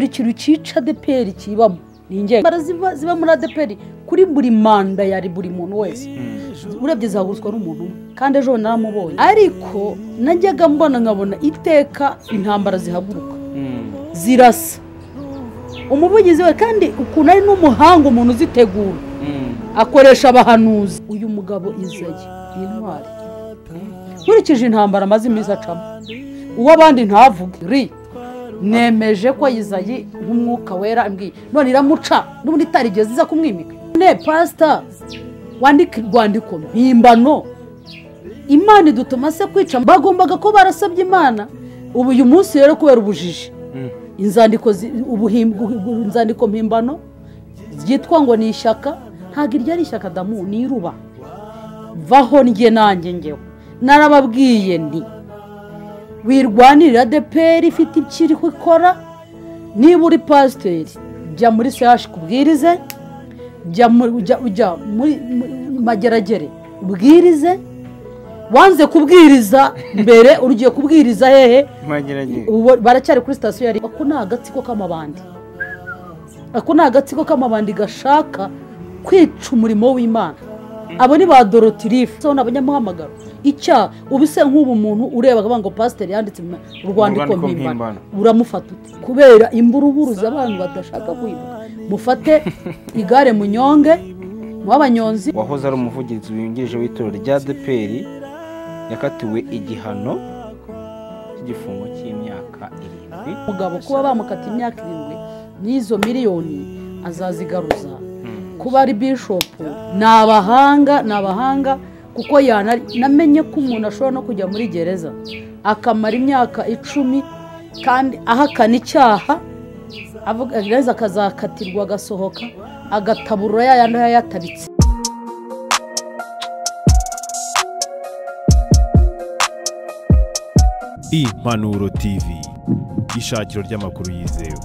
Ikintu cyica ADEPR kibamo ni ingengo ziba muri ADEPR kuri buri manda yari buri muntu wese urebye zahuzwa n'umuntu umwe kandi ejo naramubonye ariko najyaga mbona nkabona iteka intambara zihaguruka zirasa umuvugizi we kandi ukuntu ari n'umuhanga umuntu uzitegura akoresha abahanuzi. Uyu mugabo Izayi ni intwari nkurikije intambara amaze iminsi acamo uwo abandi ntavuge ri nemeje ko Izayi nk'umwuka wera ambwiye none iramuca n'ubundi itarigeze iza kumwimika. Ne pastor wandika urwandiko mpimbano Imana idutuma se kwica bagombaga ko barasabye Imana. Ubu uyu munsi rero kubera ubujiji inzandiko inzandiko mpimbano ryitwa ngo ni ishyaka ntabwo iryo ari ishyaka damu ni iruba vaho njye nanjye ngewe narababwiye nti wirwanirira ADEPR ifite ikiri ikora. Niba uri pasiteri jya muri CH kubwirize, jya muri Mageragere ubwirize. Wanze kubwiriza mbere urugiye kubwiriza hehe? Baracyari kuri sitasiyo yari. Ako ni agatsiko k'amabandi, ako ni agatsiko k'amabandi gashaka kwica umurimo w'Imana. Abo ni ba Dorotirife n'abanyamuhamagaro. Icya ubise nk'ubu muntu ureba ngo pasiteri yanditse urwandiko mpimbano uramufata ute? Kubera imburuburuza abantu badashaka kwibuka. Mufate igare munyonge mu abanyonzi. Wahoze ari umuvugizi wungirije w'itorero rya ADEPR yakatiwe igihano cy'igifungo cy'imyaka 7. Mugabo kuba bamukata imyaka 7 n'izo miliyoni azazigaruza. Kuba ari bishop ni abahanga, ni abahanga kuko namenye ko umuntu ashobora no kujya muri gereza akamara imyaka 10 kandi ahakana icyaha avuga gereza akazakatirwa agasohoka agataburura yayandi yayatabitse. Impanuro TV, ishakiro ry'amakuru yizewe.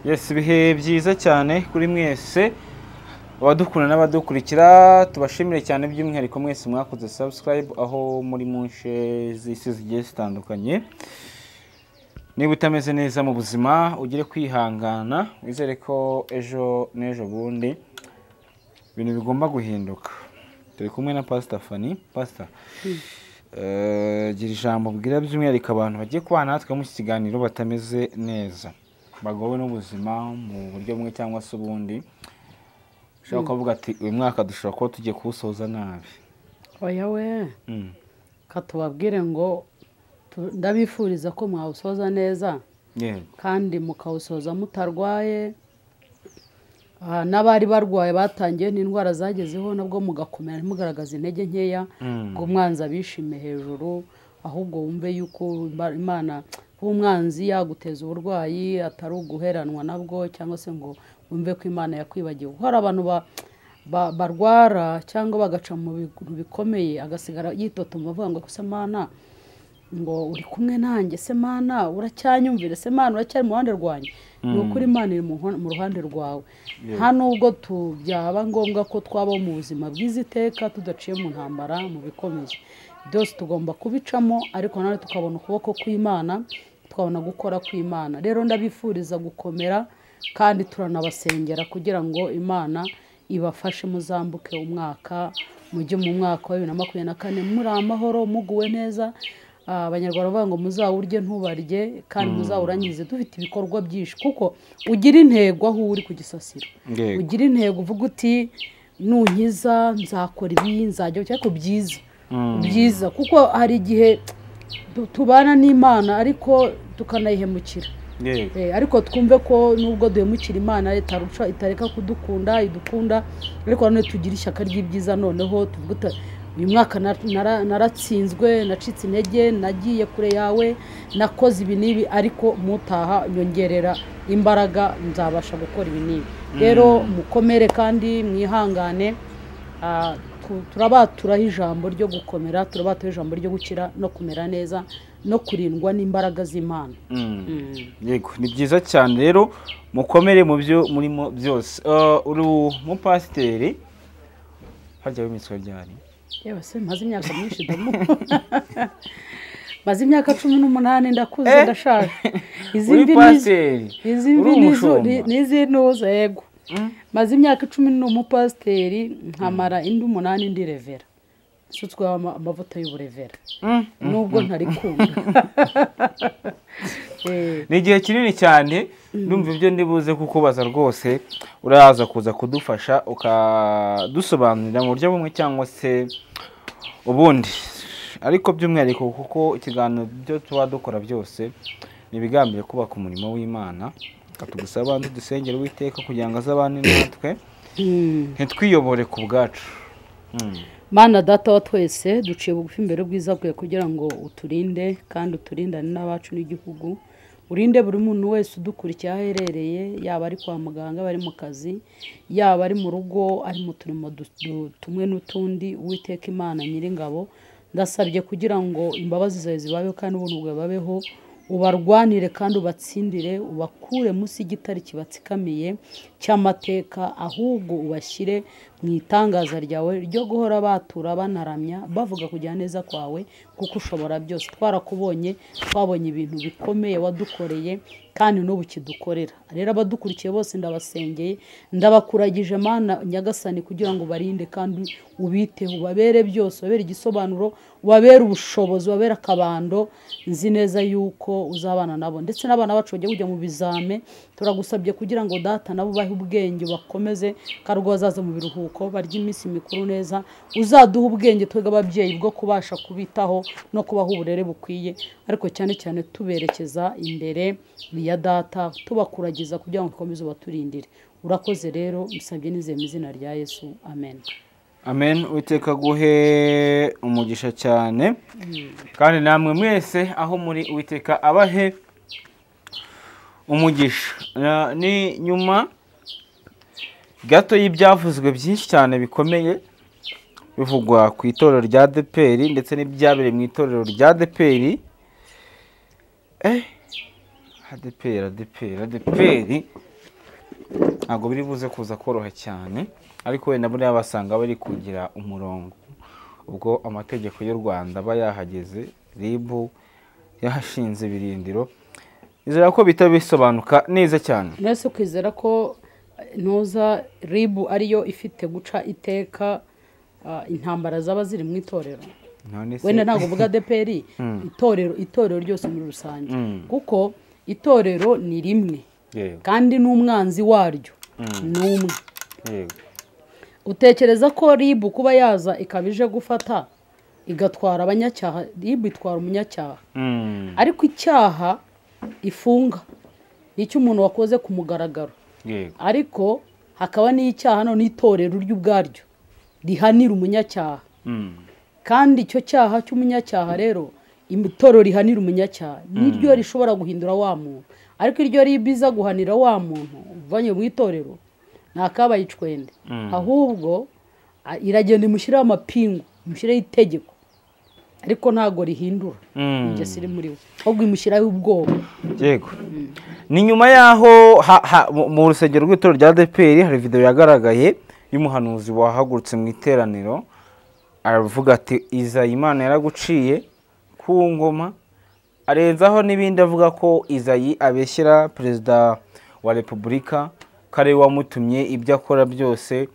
Yes, ibihe byiza cyane kuri mwese abadukunda n'abadukurikira, tubashimire cyane by'umwihariko mwese mwakoze subscribe aho muri mu nce z'isi zigiye zitandukanye. Niba utameze neza mu buzima ugire kwihangana, wizere ko ejo n'ejo bundi ibintu bigomba guhinduka. Turi kumwe na Pastor Fanny. Pastor, gira ijambo bwira by'umwihariko abantu bagiye kubana natwe mu kiganiro batameze neza, bagowe n'ubuzima mu buryo bumwe cyangwa se ubundi, ushobora kuvuga ati uyu mwaka dushobora kuba tugiye kuwusoza nabi. Oya we, katubabwire ngo ndabifuriza ko mwawusoza neza kandi mukawusoza mutarwaye. N'abari barwaye batangiye n'indwara zagezeho nabwo mugakomera ntimugaragaze intege nkeya ngo umwanzi abishime hejuru, ahubwo wumve yuko Imana umwanzi yaguteza uburwayi atari uguheranwa nabwo cyangwa se ngo wumve ko Imana yakwibagiwe. Hari abantu barwara cyangwa bagaca mu bintu bikomeye agasigara yitotoma avuga ngo se Mana ngo uri kumwe nanjye, se Mana uracyanyumvira, se Mana uracyari mu ruhande rwanjye. Ni ukuri Imana iri mu ruhande rwawe. Nta nubwo byaba ngombwa ko twaba mu buzima bwiza iteka tudaciye mu ntambara mu bikomeye, byose tugomba kubicamo ariko nanone tukabona ukuboko kw'Imana, tukabona gukora kw'Imana. Rero ndabifuriza gukomera kandi turanabasengera kugira ngo Imana ibafashe muzambuke umwaka mujye mu mwaka wa 2024 muri amahoro muguwe neza. Abanyarwanda bavuga ngo muzawurye ntubarye kandi muzawurangize dufite ibikorwa byinshi, kuko ugira intego aho uri ku gisasiro, ugira intego uvuga uti nunkiza nzakora ibi nzajya ariko byiza byiza, kuko hari igihe tubana n'Imana ariko tukanayihemukira. Ariko twumve ko nubwo duhemukira Imana itaruca itareka kudukunda, idukunda, ariko nanone tugira ishyaka ry'ibyiza. Noneho tuvuga uyu mwaka naratsinzwe, nacitse intege, nagiye kure yawe, nakoze ibi n'ibi, ariko mutaha nyongerera imbaraga nzabasha gukora ibi n'ibi. Rero mukomere kandi mwihangane, turabaturaho ijambo ryo gukomera, turabaturaho ijambo ryo gukira no kumera neza no kurindwa n'imbaraga z'Imana. Yego, ni byiza cyane. Rero mukomere mu byo murimo byose. Uri umupasiteri harya w'imitwe ryari? Yewe se maze imyaka myinshi damu. Maze imyaka 18 ndakuze ndashaje. Izi mvi izi mvi nizi nuza yego. Maze imyaka 10 ni umupasiteri nkamara indi 8 ndi revera. Sutswe amavuta y'uburevera. Nubwo ntari kumva. Ni igihe kinini cyane ndumva ibyo ndibuze kukubaza rwose uraza kuza kudufasha ukadusobanurira mu buryo bumwe cyangwa se ubundi, ariko by'umwihariko kuko ikiganiro byo tuba dukora byose ni ibigambiriye kubaka umurimo w'Imana. Katugusaba abantu dusengera Uwiteka kugira ngo azabane natwe ntitwiyobore ku bwacu. Mana data wa twese duciye bugufi imbere bwiza bwe kugira ngo uturinde kandi uturindane n'abacu n'igihugu. Urinde buri muntu wese udukurikiye aherereye, yaba ari kwa muganga, bari mu kazi, yaba ari mu rugo, ari mu turimo tumwe n'utundi. Uwiteka Imana nyiringabo ndasabye kugira ngo imbabazi zawe zibabeho kandi ubuntu bwawe babeho, ubarwanire kandi ubatsindire, ubakure munsi y'igitare kibatsikamiye cy'amateka, ahubwo ubashyire mu itangaza ryawe ryo guhora batura banaramya bavuga kujya neza kwawe, kuko ushobora byose. Twarakubonye, twabonye ibintu bikomeye wadukoreye kandi n'ubu kidukorera. Rero abadukurikiye bose ndabasengeye, ndabakuragije Mana Nyagasani kugira ngo barinde kandi ubiteho, ubabere byose, ubabere igisobanuro, ubabere ubushobozi, ubabere akabando. Nzi neza yuko uzabana nabo ndetse n'abana bacu bagiye kujya mu bizame, turagusabye kugira ngo data nabo bahe ubwenge bakomeze kandi ubwo bazaza mu biruhuko barya iminsi mikuru neza, uzaduha ubwenge twebwe ababyeyi bwo kubasha kubitaho no kubaha uburere bukwiye, ariko cyane cyane tuberekeza imbere ya data tubakuragiza kugira ngo ukomeze ubaturindire. Urakoze rero, musabye nizeye mu izina rya Yesu, amen. Amen. Uwiteka aguhe umugisha cyane kandi namwe mwese aho muri Uwiteka abahe umugisha. Ni nyuma gato y'ibyavuzwe byinshi cyane bikomeye bivugwa ku itorero rya ADEPR ndetse n'ibyabereye mu itorero rya ADEPR. ADEPR ADEPR ADEPR ntabwo biri buze kuza koroha cyane, ariko wenda buriya basanga bari kugira umurongo ubwo amategeko y'u Rwanda aba yahageze, RIB yahashinze ibirindiro. Nizera ko bitabisobanuka neza cyane. Nese kwizera ko ntuza RIB ariyo ifite guca iteka intambara zaba ziri mu itorero. Wenda ntabwo uvuga ADEPR, itorero ryose muri rusange, kuko itorero ni rimwe kandi n'umwanzi waryo ni umwe. Utekereza ko RIB kuba yaza ikabije gufata igatwara abanyacyaha, RIB itwara umunyacyaha, ariko icyaha ifunga nicyo umuntu wakoze ku mugaragaro, ariko hakaba n'icyaha none itorero ry'ubwaryo rihanira umunyacyaha. Kandi icyo cyaha cy'umunyacyaha rero itorero rihanira umunyacyaha niryo rishobora guhindura wa muntu, ariko iryo RIB iza guhanira wa muntu uvanye mu itorero ntakabaye icwende, ahubwo iragenda imushyiraho amapingu, imushyiraho itegeko, ariko ntago rihindura ingeso iri muri we, ahubwo imushyiraho ubwoba. Yego. Ni nyuma yaho mu rusengero rw'itorero rya ADEPR hari video yagaragaye y'umuhanuzi wahagurutse mu iteraniro aravuga ati Izayi Imana yaraguciye ku ngoma, arenzaho n'ibindi avuga ko Izayi abeshyira perezida wa Repubulika kare wamutumye ibyo akora byose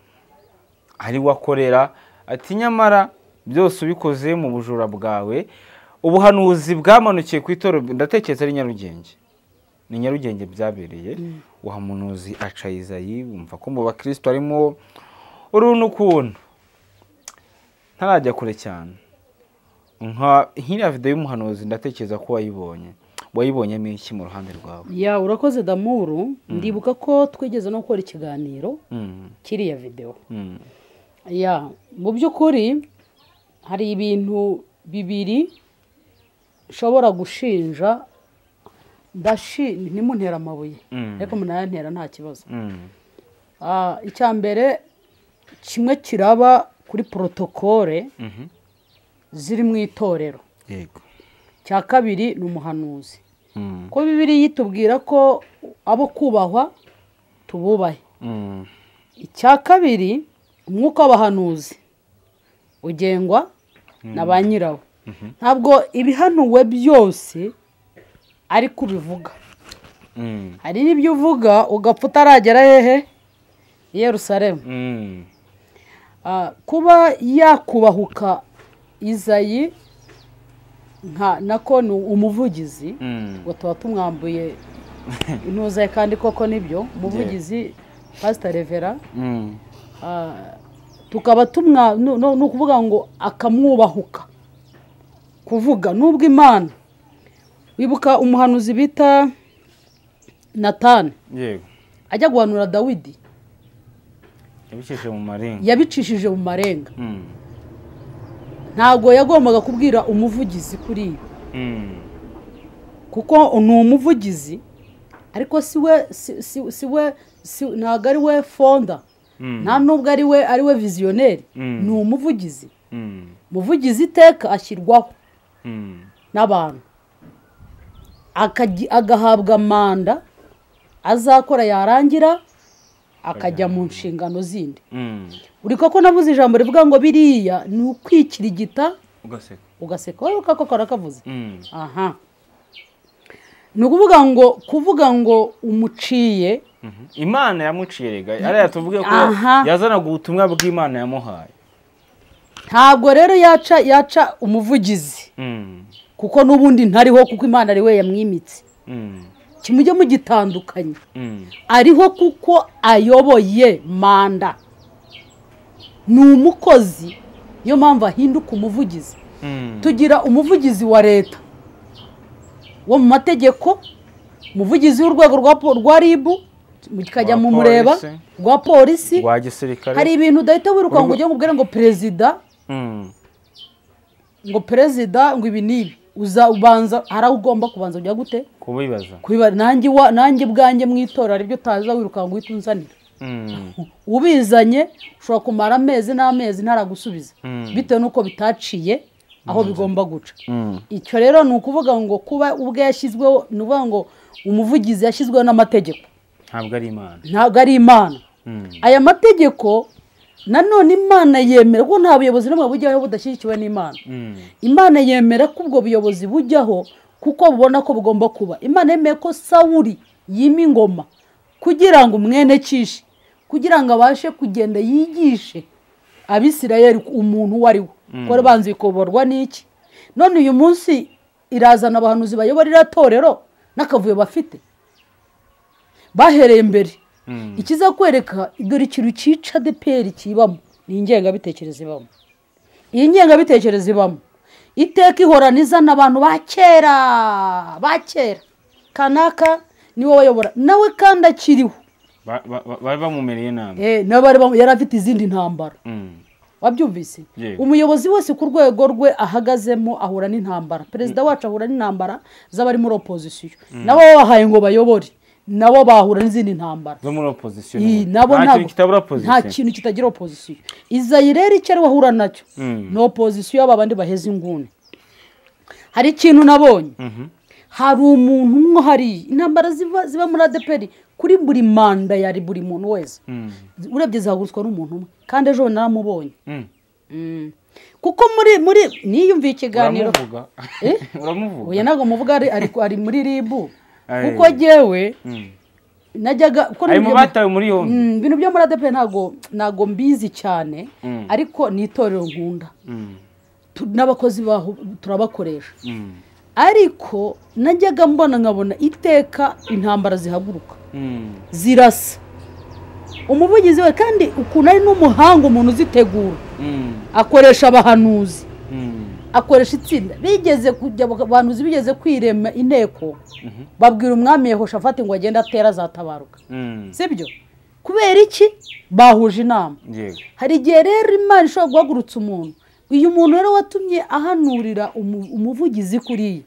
ari wakorera, ati nyamara byose ubikoze mu bujura bwawe. Ubuhanuzi bwamanukiye ku itorero, ndatekereza ari Nyarugenge, ni Nyarugenge byabereye. Uhamunuzi aca Izayi, wumva ko mu bakristo harimo uruntu ukuntu ntarajya kure cyane. Nka nkiriya video y'umuhanuzi ndatekereza ko wayibonye, wayibonyemo iki mu ruhande rwawe? Ya, urakoze Damuru. Ndibuka ko twigeze no gukora ikiganiro kiriya video. Ya, mu by'ukuri hari ibintu bibiri nshobora gushinja, ntimuntera amabuye ariko munayantera nta kibazo. Icya mbere kimwe kiraba kuri protokole ziri mu itorero. Yego. Cya kabiri ni umuhanuzi. Ko Bibiliya yitubwira ko abo kubahwa tububahe. Icya kabiri umwuka w'abahanuzi Ugengwa na ba nyirawo. Ntabwo ibihanuwe byose ari kubivuga. Hari n'ibyo uvuga ugapfa utaragera hehe i Yerusalemu. Kuba yakubahuka Izayi nka nako ni umuvugizi, ngo tuba tumwambuye intuza kandi koko nibyo umuvugizi Pastor Revera, tukaba tumwa no kuvuga ngo akamwubahuka kuvuga nubwo Imana. Wibuka umuhanuzi bita Natani, yego, ajya guhanura Dawidi yabicishije mu marenga, yabicishije mu marenga. Ntabwo yagombaga kubwira umuvugizi kuri kuko ni umuvugizi, ariko siwe siwe ntabwo ari we fonda, nta nubwo ari we visionnaire, ni umuvugizi. Umuvugizi iteka ashyirwaho n'abantu, agahabwa manda azakora, yarangira akajya mu nshingano zindi. Uri koko navuze ijambo rivuga ngo biriya ni ukwikirigita ugaseka, wowe koko karakavuze. Aha ni ukuvuga ngo kuvuga ngo umuciye, Imana yamuciye rega, ariya tuvuge ko yazanaga ubutumwa bw'Imana yamuhaye. Ntabwo rero yaca umuvugizi, kuko n'ubundi ntariho, kuko Imana ari we yamwimitse. Kimujye mugitandukanye, ariho kuko ayoboye manda, ni umukozi, niyo mpamvu ahinduka umuvugizi. Tugira umuvugizi wa leta wo mu mategeko, umuvugizi w'urwego rwa RIB, mukajya mu mureba, rwa polisi, rwa gisirikare. Hari ibintu udahita wiruka ngo ujye mubwire ngo perezida, ngo perezida ngo ibi n'ibi, uza ubanza hari aho ugomba kubanza ujya gute kubibaza, nanjye ubwanjye mu itora aribyo utaza wiruka ngo uhite unzanira. Ubizanye ushobora kumara amezi n'amezi ntaragusubiza, bitewe n'uko bitaciye aho bigomba guca. Icyo rero ni ukuvuga ngo kuba ubwe yashyizweho, ni ukuvuga ngo umuvugizi yashyizweho n'amategeko, ntabwo ari Imana, ntabwo ari Imana. Aya mategeko nanone Imana yemera ko nta buyobozi n'umwe bujyaho budashyigikiwe n'Imana. Imana yemera ko ubwo buyobozi bujyaho kuko bubona ko bugomba kuba. Imana yemeye ko Sawuli yima ingoma kugira ngo mwene Kishi, kugira ngo abashe kugenda yigishe Abisirayeli umuntu uwo ari we, ko banze ikoborwa n'iki. None uyu munsi irazana abahanuzi bayobora iratorero n'akavuyo bafite bahereye mbere. Ikiza kwereka dore ikintu cyica ADEPR kibamo ni ingengabitekerezo ibamo. Iyi ngengabitekerezo ibamo iteka ihorana izana abantu ba kera kanaka niwe wayobora, nawe kandi akiriho bari bamumereye nabi, nawe yari afite izindi ntambara. Wabyumvise? Umuyobozi wese ku rwego rwe ahagazemo ahura n'intambara. Perezida wacu ahura n'intambara z'abari muri opposition, nabo babahaye ngo bayobore, nabo bahura n'izindi ntambara zo muri opposition. Nabo nta kintu kitagira opposition. Izayi rero icyo ari wahura nacyo ni opposition y'aba bandi baheza inguni. Hari ikintu nabonye, hari umuntu umwe hari intambara ziba muri ADEPR kuri buri manda ya buri muntu wese, urebye zahagurutswa n'umuntu umwe, kandi ejo naramubonye. Kuko muri niyumviye ikiganiro, uramuvuga? Oya ntabwo muvuga, ari muri RIB. Kuko jyewe najyaga ari mu batawe muri yombi. Ibintu byo muri ADEPR ntago mbizi cyane, ariko ni itorero nkunda, n'abakozi baho turabakoresha. Ariko najyaga mbona nkabona iteka intambara zihaguruka zirasa umuvugizi we, kandi ukuntu ari n'umuhanga umuntu uzitegura, akoresha abahanuzi, akoresha itsinda. Bigeze kujya abahanuzi bigeze kwirema inteko, babwira umwami Yehoshafati ngo agende atera azatabaruka. Sibyo? Kubera iki? Bahuje inama. Hari igihe rero Imana ishobora guhagurutsa umuntu. Uyu muntu rero watumye ahanurira umuvugizi kuriya,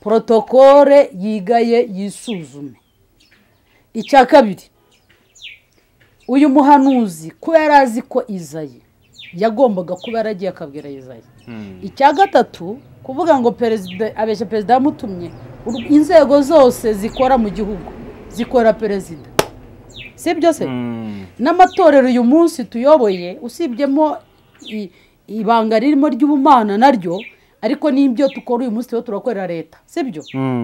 protokole yigaye yisuzume. Icya kabiri, uyu muhanuzi ko yari azi ko Izayi yagombaga kuba yaragiye akabwira Izayi. Icya gatatu, kuvuga ngo perezida abeshya perezida yamutumye, inzego zose zikora mu gihugu zikora perezida, si byo se? N'amatorero uyu munsi tuyoboye, usibyemo Ibanga ririmo ry'ubumana naryo, ariko n'ibyo tukora uyu munsi turakorera leta, sibyo?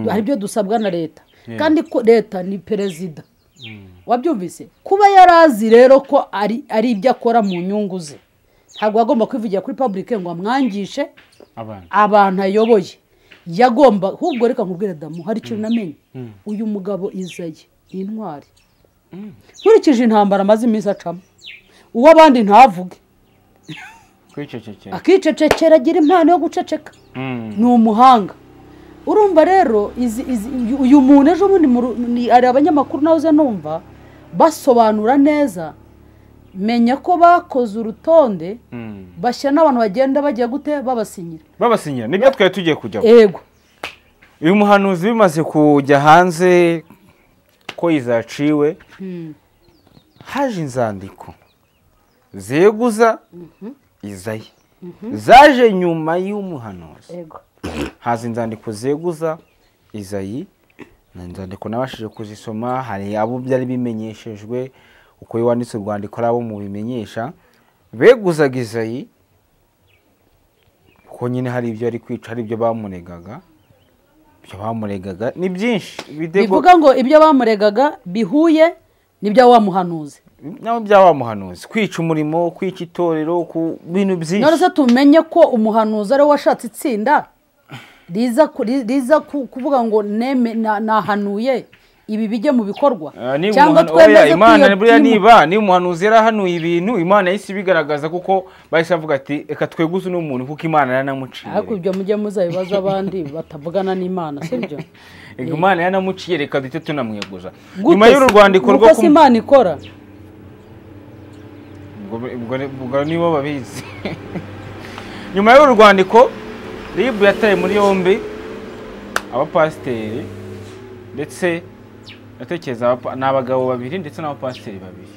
Hari ibyo dusabwa na leta, kandi ko leta ni perezida. Wabyumvise? Kuba yarazi rero ko ari ibyo akora mu nyungu ze, ntabwo agomba kwivugira kuri public ngo amwangishe abantu ayoboye. Yagomba ahubwo, reka nkubwire Damu, hari ikintu namenye. Uyu mugabo Izayi ni intwari. Nkurikije intambara amaze iminsi acamo, uwo abandi ntavuge, akicecekera, agira impano yo guceceka, ni umuhanga. Urumva rero uyu muntu ejo bundi hari abanyamakuru nawe numva basobanura neza, menya ko bakoze urutonde bashyira n'abantu bagenda bagiye gute babasinyira. Nibyo twari tugiye kujyaho. Yego. Uyu muhanuzi bimaze kujya hanze ko izaciwe, haje inzandiko zeguza Izayi, zaje nyuma y'umuhanuzi. Yego. Haza inzandiko zeguza Izayi, na inzandiko nabashije kuzisoma, hari abo byari bimenyeshejwe uko yanditse urwandiko abo mu bimenyesha beguzaga Izayi, kuko nyine hari ibyo ari kwica, hari ibyo bamuregaga. Ibyo bamuregaga ni byinshi, bivuga ngo ibyo bamuregaga bihuye n'ibyo wa muhanuzi, naho bya wa muhanuzi, kwica umurimo, kwica itorero, ku bintu byinshi. None se tumenye ko umuhanuzi ari washatse itsinda riza kuvuga ngo neme nahanuye ibi bijye mu bikorwa, cyangwa twemeze ko Imana buriya niba ni umuhanuzi yarahanuye ibintu, Imana yahise ibigaragaza, kuko bahise bavuga ati reka tweguze uno muntu kuko Imana yaranamuciye. Ariko ibyo mujye muzabibaza abandi batavugana n'Imana, sibyo? Imana yaranamuciye, reka duhite tunamweguza. Nyuma y'uru rwandiko rwo ku Imana ikora, ubwo nibo babizi. Nyuma y'uru rwandiko RIB yataye muri yombi abapasiteri, ndetse natekereza ni abagabo babiri ndetse n'abapasiteri babiri.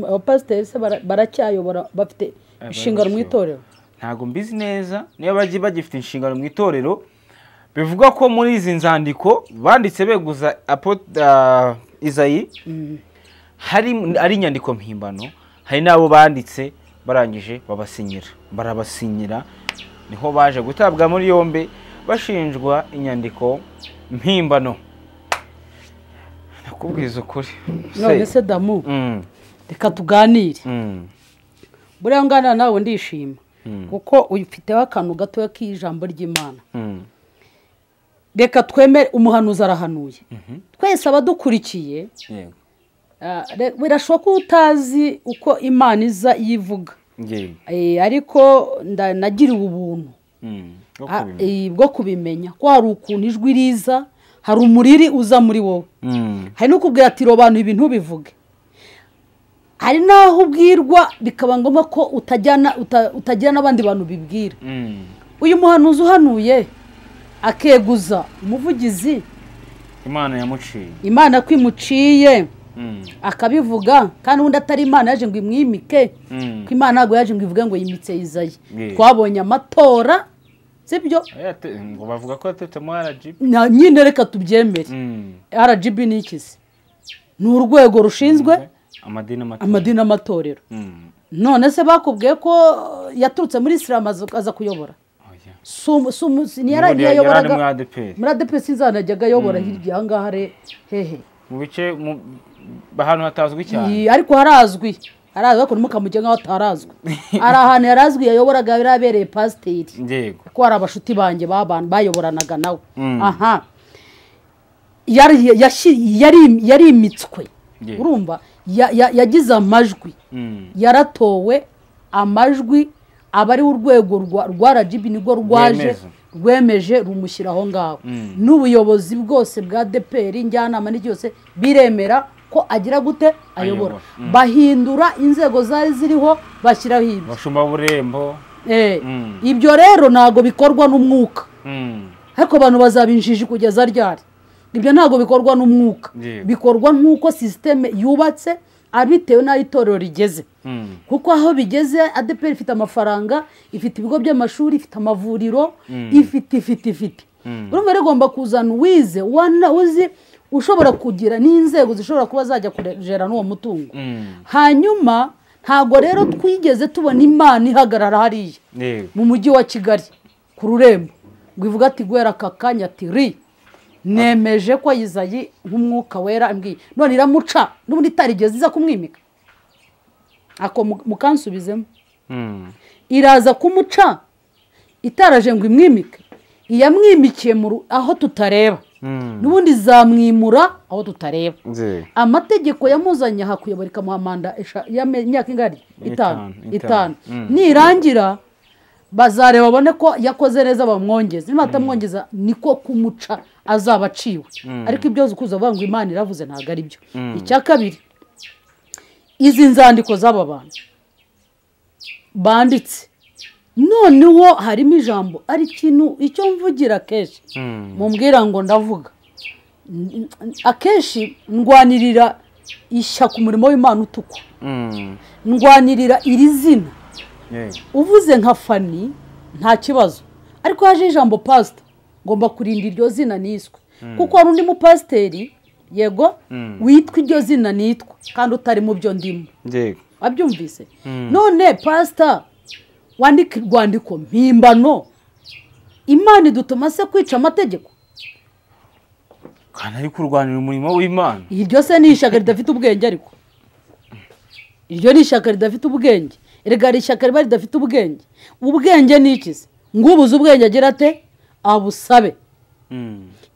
Abapasiteri se baracyayobora, bafite inshingano mu itorero? Ntabwo mbizi neza niba bagiye bagifite inshingano mu itorero. Bivuga ko muri izi nzandiko banditse beguza Izayi, hari ari inyandiko mpimbano, hari n'abo banditse barangije babasinyira, barabasinyira, niho baje gutabwa muri yombi bashinjwa inyandiko mpimbano. Nakubwiza ukuri. None se Damu, reka tuganire. Buriya nganira nawe ndishima, kuko ufiteho akantu gatoya k'ijambo ry'Imana. Reka twemere umuhanuzi arahanuye, twese abadukurikiye birashoboka ko utazi uko Imana iza yivuga, ariko nagiriwe ubuntu bwo kubimenya ko hari ukuntu ijwi riza, hari umuriri uza muri wowe, hari n'ukubwira ati robantu ibintu bivuge, hari n'aho ubwirwa bikaba ngombwa ko utagira n'abandi bantu bibwira. Uyu muhanuzi uhanuye akeguza umuvugizi, Imana yamuciye, Imana kwimuciye akabivuga, kandi undi atari Imana yaje ngo imwimike, ko Imana ntabwo yaje ngo ivuge ngo yimitse Izayi. Twabonye amatora, sibyo? Ngo bavuga ko yatetemo RGB. Nyine reka tubyemere. RGB ni iki se? Ni urwego rushinzwe amadini n'amatorero. None se bakubwiye ko yaturutse muri Islam aza kuyobora? Yayoboraga muri ADEPR, sinzanajyaga ayobora hirya aha ngaha hehe, mu bice ahantu hatazwi cyane, ariko harazwi, ariko ntimukamujye nk'aho atarazwi. Hari ahantu yarazwi yayoboraga birabereye pasiteri, kuko hari abashuti banjye bayoboranaga nawe. Aha yarimitswe, urumva yagize amajwi, yaratowe amajwi, aba ari urwego rwa RGB nibwo rwaje rwemeje rumushyira aho ngaho. N'ubuyobozi bwose bwa ADEPR, njyanama n'icyose biremera ko agira gute ayobora. Bahindura inzego zari ziriho bashyiraho ibyo bashumba burembo. Ibyo rero ntago bikorwa n'umwuka, ariko abantu bazabinjiji kugeza ryari? Ibyo ntago bikorwa n'umwuka, bikorwa nk'uko systeme yubatse, abitewe n'aho itorero rigeze. Kuko aho bigeze ADEPR ifite amafaranga, ifite ibigo by'amashuri, ifite amavuriro, ifite. Urumva rero igomba kuzana uwize, uzi ushobora kugira n'inzego zishobora kuba zajya kurejera n'uwo mutungo. Hanyuma Ntabwo rero twigeze tubona Imana ihagarara hariya mu mujyi wa Kigali ku rurembo ngo ivuga ati guhera aka kanya ati ri nemeje ko Izayi nk'umwuka wera ambwiye, none iramuca n'ubundi itarigeze iza kumwimika. Ako mukansubizemo. Iraza kumuca itaraje ngo imwimike, iyamwimikiye aho tutareba, n'ubundi zamwimura aho tutareba. Amategeko yamuzanye aha kuyobora ikamuha manda y'imyaka ingari 5 nirangira bazareba babone ko yakoze neza bamwongeza, niba batamwongeza niko kumuca azaba aciwe. Ariko ibyo kuza bavuga ngo Imana iravuze ntabwo ari byo. Icya kabiri, izi nzandiko z'aba bantu banditse noneho harimo ijambo ari ikintu icyo mvugira kenshi mumbwira ngo ndavuga akenshi, ndwanirira ishyaka umurimo w'Imana utukwa, ndwanirira iri zina. Uvuze nka Fani nta kibazo, ariko haje ijambo pastor ngomba kurinda iryo zina niswe, kuko hari undi mupasiteri yego witwa iryo zina nitwa kandi utari mu byo ndimo. Abyumvise? None pastor wandika urwandiko mpimbano, Imana idutuma se kwica amategeko? Kandi ari kurwanira umurimo w'Imana. Iryo se ni ishyaka ridafite ubwenge, ariko iryo ni ishyaka ridafite ubwenge. Erega ari ishyaka riba ridafite ubwenge. Ubwenge ni iki se? Ngubuze ubwenge agira ate? Abusabe.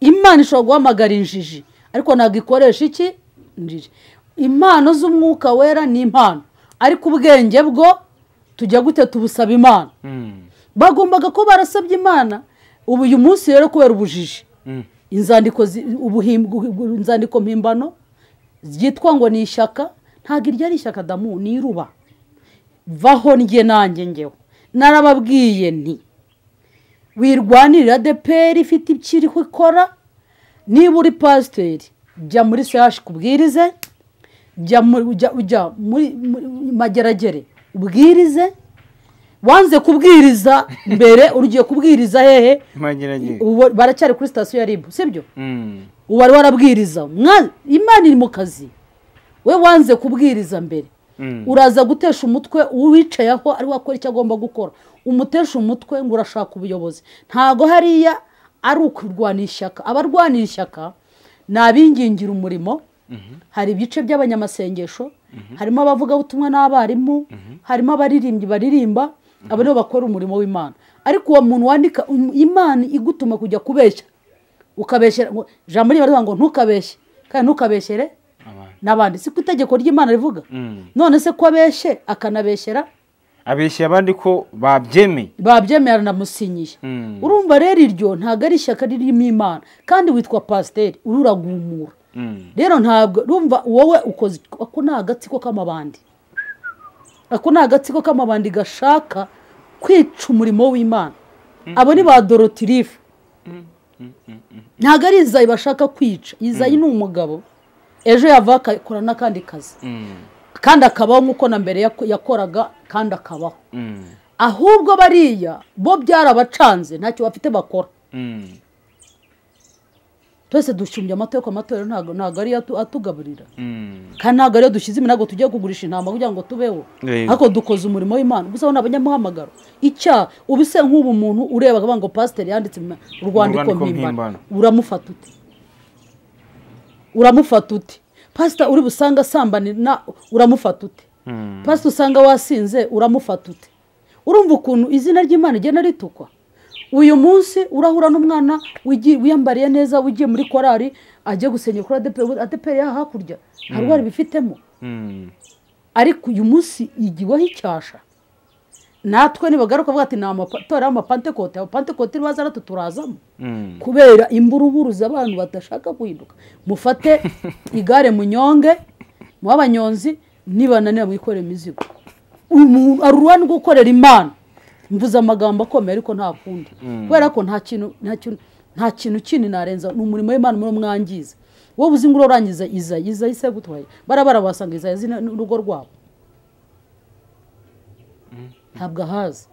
Imana ishobora guhamagara injiji, ariko ntabwo ikoresha iki? Injiji. Impano z'umwuka wera ni impano, ariko ubwenge bwo tujya gute tubusaba Imana? Bagombaga ko barasabye Imana. Ubu uyu munsi rero kubera ubujiji, inzandiko inzandiko mpimbano zitwa ngo ni ishyaka, ntabwo iryo ari ishyaka damu, ni iruba. Vaho njye nanjye ngewe narababwiye nti wirwanirira ADEPR ifite ikiriho ikora. Niba uri pasiteri jya muri CH kubwirize, jya muri Mageragere ubwirize. Wanze kubwiriza mbere urugiye kubwiriza hehe? Mageragere. Baracyari kuri sitasiyo ya RIB, sibyo? Ubu wari warabwiriza. Imana iri mu kazi. We wanze kubwiriza mbere, uraza gutesha umutwe uwicaye aho ari wakora icyo agomba gukora, umutesha umutwe ngo urashaka ubuyobozi. Ntago hariya ari ukurwanira ishyaka. Abarwanira ishyaka ni abingingira umurimo. Hari ibice by'abanyamasengesho, harimo abavugabutumwa n'abarimu, harimo abaririmbyi baririmba, abo nibo bakora umurimo w'Imana. Ariko uwo muntu wandika, Imana igutuma kujya kubeshya, ukabeshyera. Ijambo rivuga ngo ntukabeshye kandi ntukabeshyere n'abandi, si ku itegeko ry'Imana rivuga? None se ko abeshye akanabeshyera, abeshye abandi ko babyemeye, babyemeye aranamusinyiye. Urumva rero iryo ntabwo ari ishyaka ririmo Imana, kandi witwa pasiteri ururagumura. Rero ntabwo urumva wowe ukoze ako ni agatsiko k'amabandi, ako ni agatsiko k'amabandi gashaka kwica umurimo w'Imana. Abo ni ba Dorotirifu. Ntabwo ari Izayi bashaka kwica. Izayi ni umugabo ejo yava akakora n'akandi kazi, kandi akabaho nk'uko na mbere yakoraga, kandi akabaho. Ahubwo bariya bo byarabacanze, ntacyo bafite bakora. Twese dushumbye amatorero, amatorero ntabwo ari atugaburira, kandi ntabwo ariyo dushyize iminago tugiye kugurisha intama kugira ngo tubeho, ariko dukoze umurimo w'Imana. Gusa ni abanyamuhamagaro. Icyaha ubise nk'ubu muntu ureba akavuga ngo pasiteri yanditse urwandiko mpimbano, uramufata ute? Uramufata ute? Pasita uri busanga asambana, uramufata ute? Pasita usanga wasinze, uramufata ute? Urumva ukuntu izina ry'Imana rigenda ritukwa. Uyu munsi urahura n'umwana wiyambariye neza ugiye muri korari agiye gusenyera kuri ADEPR, ADEPR yaha hakurya nta rwari bifitemo. Ariko uyu munsi igiweho icyasha. Natwe nibagaruka bavuga ati ni amatora y'amapantekote, abapantekote baza natwe turazamo, kubera imburuburu z'abantu badashaka guhinduka. Mufate igare munyonge mu abanyonzi, nibananira mwikorera imizigo. Umuntu arurwana gukorera Imana. Mvuze amagambo akomeye ariko nta kundi, kubera ko nta kintu kindi narenza. Ni umurimo w'Imana muri mwangiza. Wowe uzi ngo urangiza Izayi, Izayi se gutwaye barabara basanga Izayi azi n'urugo rwabo, ntabwo ahazi.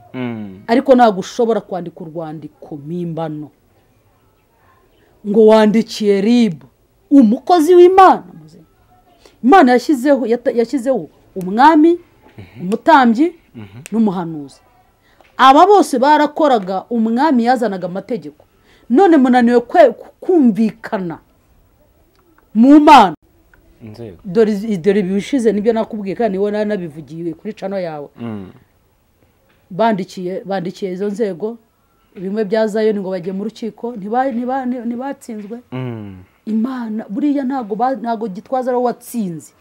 Ariko ntabwo ushobora kwandika urwandiko mpimbano ngo wandikiye RIB, umukozi w'Imana. Imana yashyizeho umwami, Umutambyi n'umuhanuzi. Aba bose barakoraga, umwami yazanaga amategeko. None munaniwe kumvikana mu Mana. Dore ibishize nibyo nakubwiye kandi niwe nabivugiye kuri channel yawe. Bandikiye izo nzego bimwe bya Zayoni ngo bagiye mu rukiko ntibatsinzwe. Imana buriya ntago Gitwaza ari watsinze,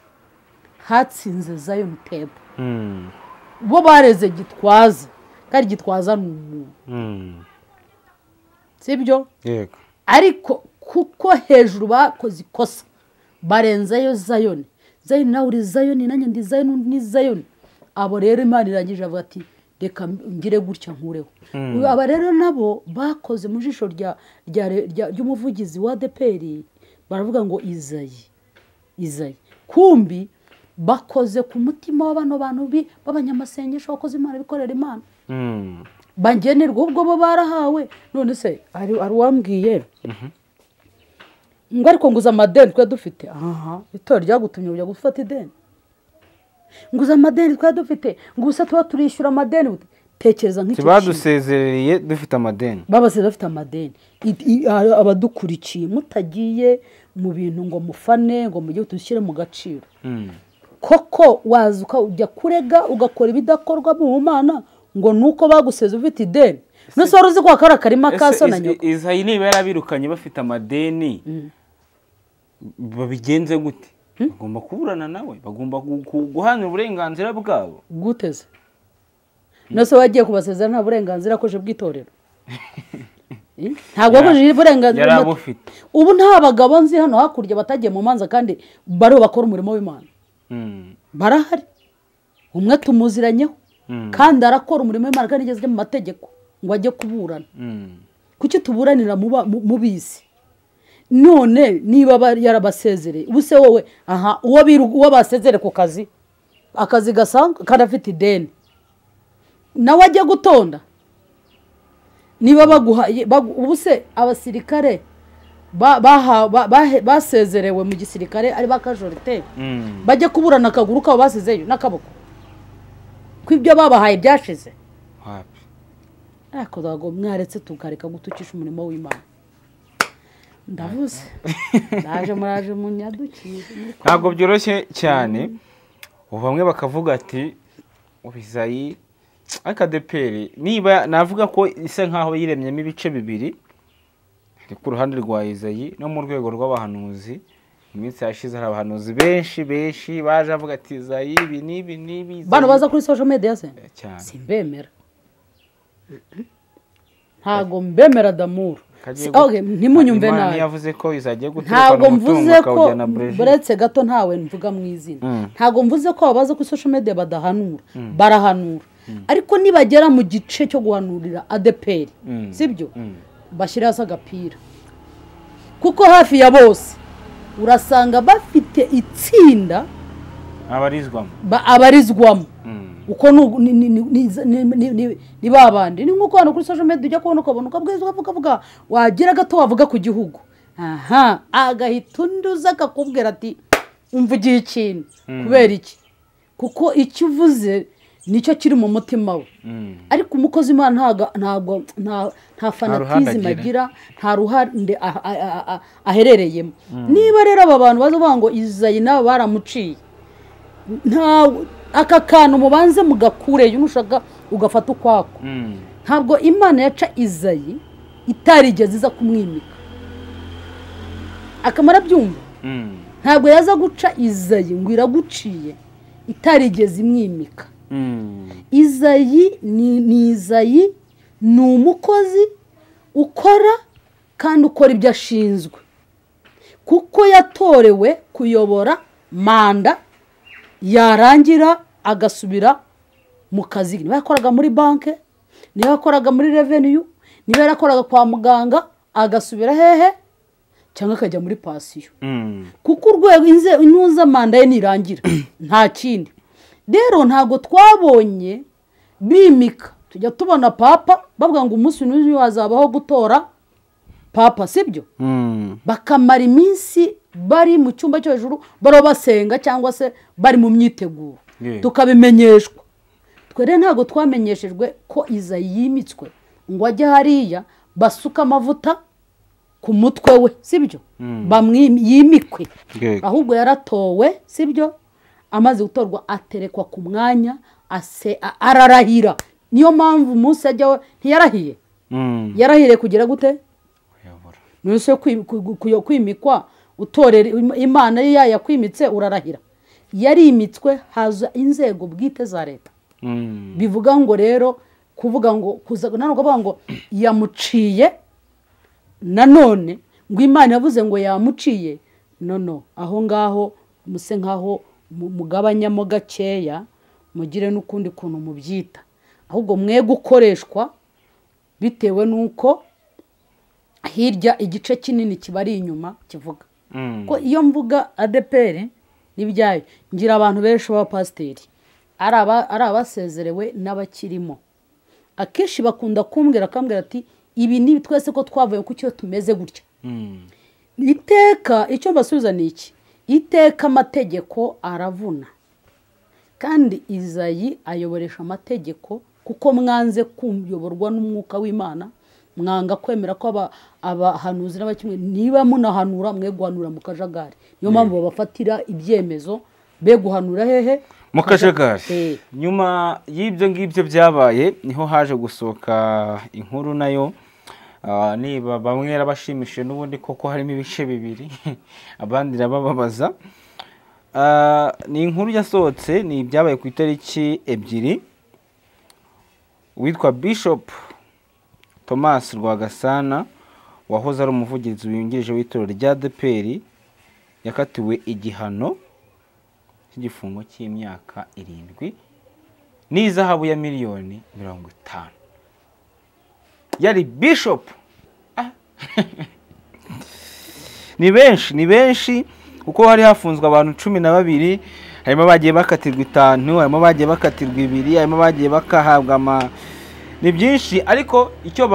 hatsinze Zion Temple. Bo bareze Gitwaza kandi Gitwaza ni umuntu, sibyo? Yego. Ariko kuko hejuru bakoze ikosa barenzayo Zayoni. Zayoni nawe uri Zayoni, nanjye ndi Zayoni, undi ni Zayoni. Abo rero Imana irangije avuga ati reka ngire gutya nkureho. Aba rero nabo bakoze mu jisho ry'umuvugizi wa ADEPR, baravuga ngo Izayi. Kumbi bakoze ku mutima w'abano bantu b'abanyamasengesho bakoze Imana, bikorera Imana. Bangenerwa ubwo bo barahawe. None se ari uwambwiye ngo ariko nguza amadeni twe dufite. Aha, itorero ryagutumye ujya gufata ideni. Nguza amadeni twe dufite, ngusa tuba turishyura amadeni. Tekereza nk'icyo badusezerereye dufite amadeni. Babasezereye bafite amadeni. Abadukurikiye mutagiye mu bintu ngo mufane ngo mujye tushyire mu gaciro. Koko wazuka ujya kurega ugakora ibidakorwa mu Mana ngo nuko baguseze ufite ideni. Nose wari uzi ko akara karima kaso na nyoko. Izayi niba yarabirukanye bafite amadeni babigenze gute? Bagomba kuburana nawe, bagomba guhana uburenganzira bwabo. Guteze. Nose wagiye kubasezera nta burenganzira akoje bw'itorero. Ntabwo akoje uburenganzira yarabufite. Ubu nta bagabo nzi hano hakurya batagiye mu manza kandi baro bakora umurimo w'Imana. Barahari. Umwe tumuziranyeho kandi arakora umurimo w'Imana kandi igeze mu mategeko ngo ajye kuburana. Kuki tuburanira mu bisi? None niba yarabasezereye, ubu se wowe aha uwo basezere ku kazi, akazi gasanzwe kandi afite ideni, nawe ajya gutonda. Niba baguhaye ubu se abasirikare basezerewe mu gisirikare ari bakajorite bajya kuburana akaguru kabo basizeyo n'akaboko kwibyo babahaye byashize. Ariko dago mwaretse tukareka gutukisha umurimo w'Imana. Ndavuze ndaje muraje munyadukiye. Ntabwo byoroshye cyane. Ubu bamwe bakavuga ati Izayi ariko ADEPR niba navuga ko isa nkaho yiremyemo ibice bibiri, ku ruhande rwa Izayi no mu rwego rw'abahanuzi. Mu minsi yashize hari abahanuzi benshi baje avuga ati Izayi ibi n'ibi n'ibi. Bano baza kuri social media se simbemera. Ntago mbemera Damuru. Okay, ntimunyumve nabi. Yavuze ko izagiye guturuka mu mutungo akawujyana Brazil. Buretse gato ntawe mvuga mu izina. Ntago mvuze ko abaza kuri social media badahanura, barahanura. Ariko nibagera mu gice cyo guhanurira ADEPR, sibyo? Bashyira hasi agapira. Kuko hafi ya bose urasanga bafite itsinda abarizwamo. Uko ni babandi ni nkuko hano kuri social media ujya kubona ukabona ukabwirizwa ukavuga wagira gato wavuga ku gihugu, aha agahita unduza akakubwira ati umvugiye ikintu. Kubera iki? Kuko icyo uvuze nicyo kiri mu mutima we. Ariko umukozi Imana ntabwo nta fanatism agira, nta ruhande aherereyemo. Niba rero aba bantu baza ngo Izayi nabo baramuciye, nta aka kantu mubanze mugakureyo nushaka ugafata ukwako. Ntabwo Imana yaca Izayi itarigeze iza kumwimika. Akamara byumva. Ntabwo yaza guca Izayi ngo iraguciye itarigeze imwimika. Izayi ni Izayi ni umukozi ukora kandi ukora ibyo ashinzwe. Kuko yatorewe kuyobora manda yarangira agasubira mu kazi. Niba yakoraga muri banke, niba yakoraga muri revenue, niba yarakoraga kwa muganga, agasubira hehe cyangwa akajya muri pasiyo. Kuko urwego intuza manda ye nirangira nta kindi. Rero ntago twabonye bimika, tujya tubona papa bavuga ngo umunsi n'uyu hazabaho gutora papa, sibyo? Bakamara iminsi bari mu cyumba cyo hejuru baro basenga cyangwa se bari mu myiteguro. Tukabimenyeshwa. Twe rero ntabwo twamenyeshejwe ko Izayi yimitswe ngo ajye hariya basuka amavuta ku mutwe we, sibyo? Yimikwe. Ahubwo yaratowe, sibyo? Amaze gutorwa aterekwa ku mwanya, ararahira. Niyo mpamvu umunsi ajyaho ntiyarahiye. Yarahiriye kugira gute? Nuse kwimikwa utorera Imana yakwimitse urarahira. Yarimitswe haza inzego bwite za leta. Bivuga ngo rero kuvuga ngo kuza ntabwo ngo yamuciye nanone ngo Imana yavuze ngo yamuciye, no aho ngaho muse nkaho mugabanyamo gakeya, mugire n'ukundi kuntu mubyita, ahubwo mwe gukoreshwa bitewe nuko hirya igice kinini kibari inyuma kivuga. Ko iyo mvuga ADPR n'ibyayo ngira abantu benshi b'abapasiteri ari abasezerewe n'abakirimo, akenshi bakunda kumbwira akambwira ati ibi ni twese ko twavuye ku cyo tumeze gutya. Iteka icyo mbasubiza ni iki? Iteka amategeko aravuna, kandi Izayi ayoboresha amategeko kuko mwanze kuyoborwa n'umwuka w'Imana, mwanga kwemera ko abahanuzi n'abakimwe niba munahanura mwe guhanura mu kajagari. Niyo mpamvu babafatira ibyemezo be guhanura hehe mu kajagari. Nyuma y'ibyo ngibyo byabaye niho haje gusohoka inkuru nayo, niba bamwe yarabashimishije n'ubundi koko harimo ibice bibiri abandi rabababaza. Ni inkuru yasohotse, ni ibyabaye ku itariki 2, witwa Bishop Thomas Rwagasana wahoze ari umuvugizi wungirije w'itorero rya ADPR yakatiwe igihano cy'igifungo cy'imyaka 7 n'izahabu ya miliyoni 50. Yari bishop. Ni benshi kuko hari hafunzwe abantu 12, harimo bagiye bakatirwa 5, harimo bagiye bakatirwa 2, harimo bagiye bakahabwa ni byinshi. Ariko icyo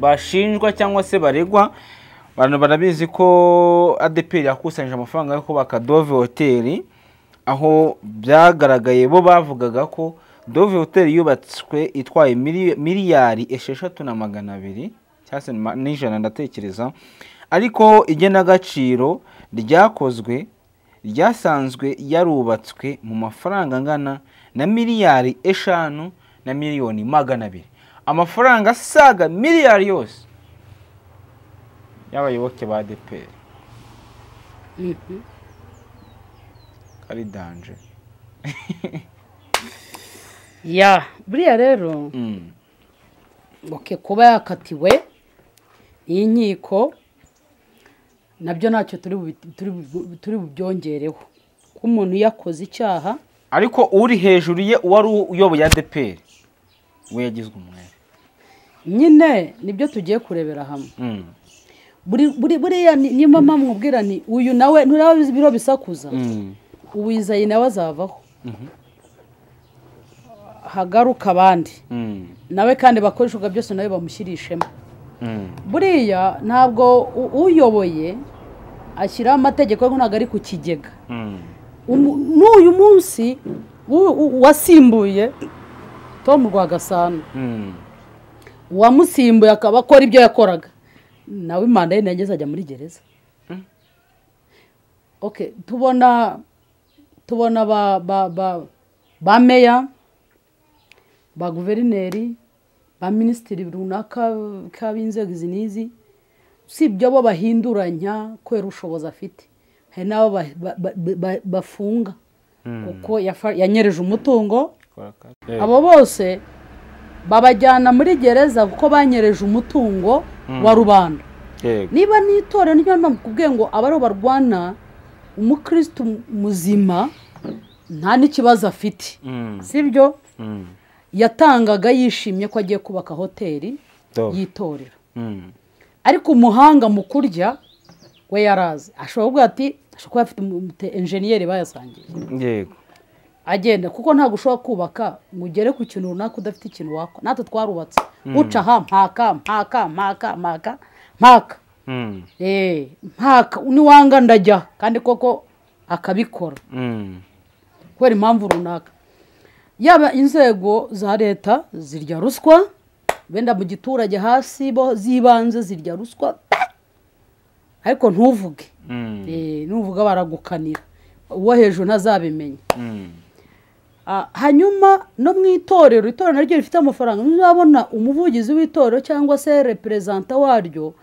bashinjwa cyangwa se baregwa, abantu barabizi ko ADPR yakusanyije amafaranga yo kubaka Dove Hotel, aho byagaragaye bo bavugaga ko Dove Hotel yubatswe itwaye miliyari 6,200 cyangwa n'ijana ndatekereza, ariko igenagaciro ryakozwe ryasanzwe yarubatswe mu mafaranga angana na miliyari 5 na miliyoni 200, amafaranga asaga miliyari yose y'abayoboke ba ADPR. Kari danje. Ya buriya rero okay, kuba yakatiwe n'inkiko nabyo ntacyo turi bubyongereho, ko umuntu yakoze icyaha. Ariko uri hejuru ye uwari uyoboye ADPR we yagizwe umwere nyine, nibyo tugiye kurebera hamwe. Buriya ni mama mwubwira ni uyu nawe nturaba biro bisakuza, uwizayi nawe azavaho hagaruka abandi nawe kandi bakoreshaga byose nawe bamushyirishemo. Buriya ntabwo uyoboye ashyiraho amategeko ntabwo ari ku kigega. N'uyu munsi wasimbuye Tom Rwagasana, uwamusimbuye akaba akora ibyo yakoraga, nawe manda ye nageze ajya muri gereza. Okay, tubona ba meya, ba guverineri, ba minisitiri runaka b'inzego izi n'izi, sibyo bo bahinduranya kubera ubushobozi afite, hari n'abo bafunga kuko yanyereje umutungo. Abo bose babajyana muri gereza kuko banyereje umutungo wa rubanda. Niba n'itorero niyo mpamvu kubwiye ngo abariho barwana, umukristo muzima nta n'ikibazo afite, sibyo? Yatangaga yishimye ko agiye kubaka hoteli y'itorero, ariko umuhanga mu kurya we yarazi, ashobora kuvuga ati ashobora kuba afite enjeniyeri bayasangiye. Yego, agenda kuko ntabwo ushobora kubaka ngo ugere ku kintu runaka udafite ikintu wakora. Natwe twarubatse uca aha mpaka mpaka mpaka mpaka mpaka mpaka niwanga ndajya, kandi koko akabikora. Kubera impamvu runaka, yaba inzego za leta zirya ruswa, wenda mu giturage hasi bo zibanze zirya ruswa, ariko ntuvuge. Nuvuga baragukanira, uwo hejuru ntazabimenya. Hanyuma no mu itorero, itorero naryo rifite amafaranga, muzabona umuvugizi w'itorero cyangwa se reperezanta waryo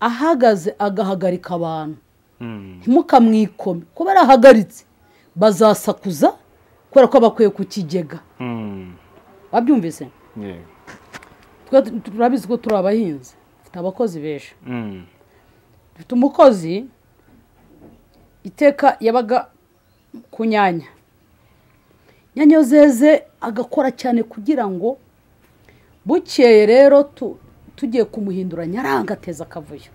ahagaze agahagarika abantu, ntimukamwikome kuba arahagaritse, bazasakuza kubera ko bakwiye ku kigega. Wabyumvise? Twe turabizi ko turi abahinzi, dufite abakozi benshi. Dufite umukozi iteka yabaga ku nyanya, nyanya zeze agakora cyane kugira ngo bukeye rero tugiye kumuhindura nyaranga ateza akavuyo.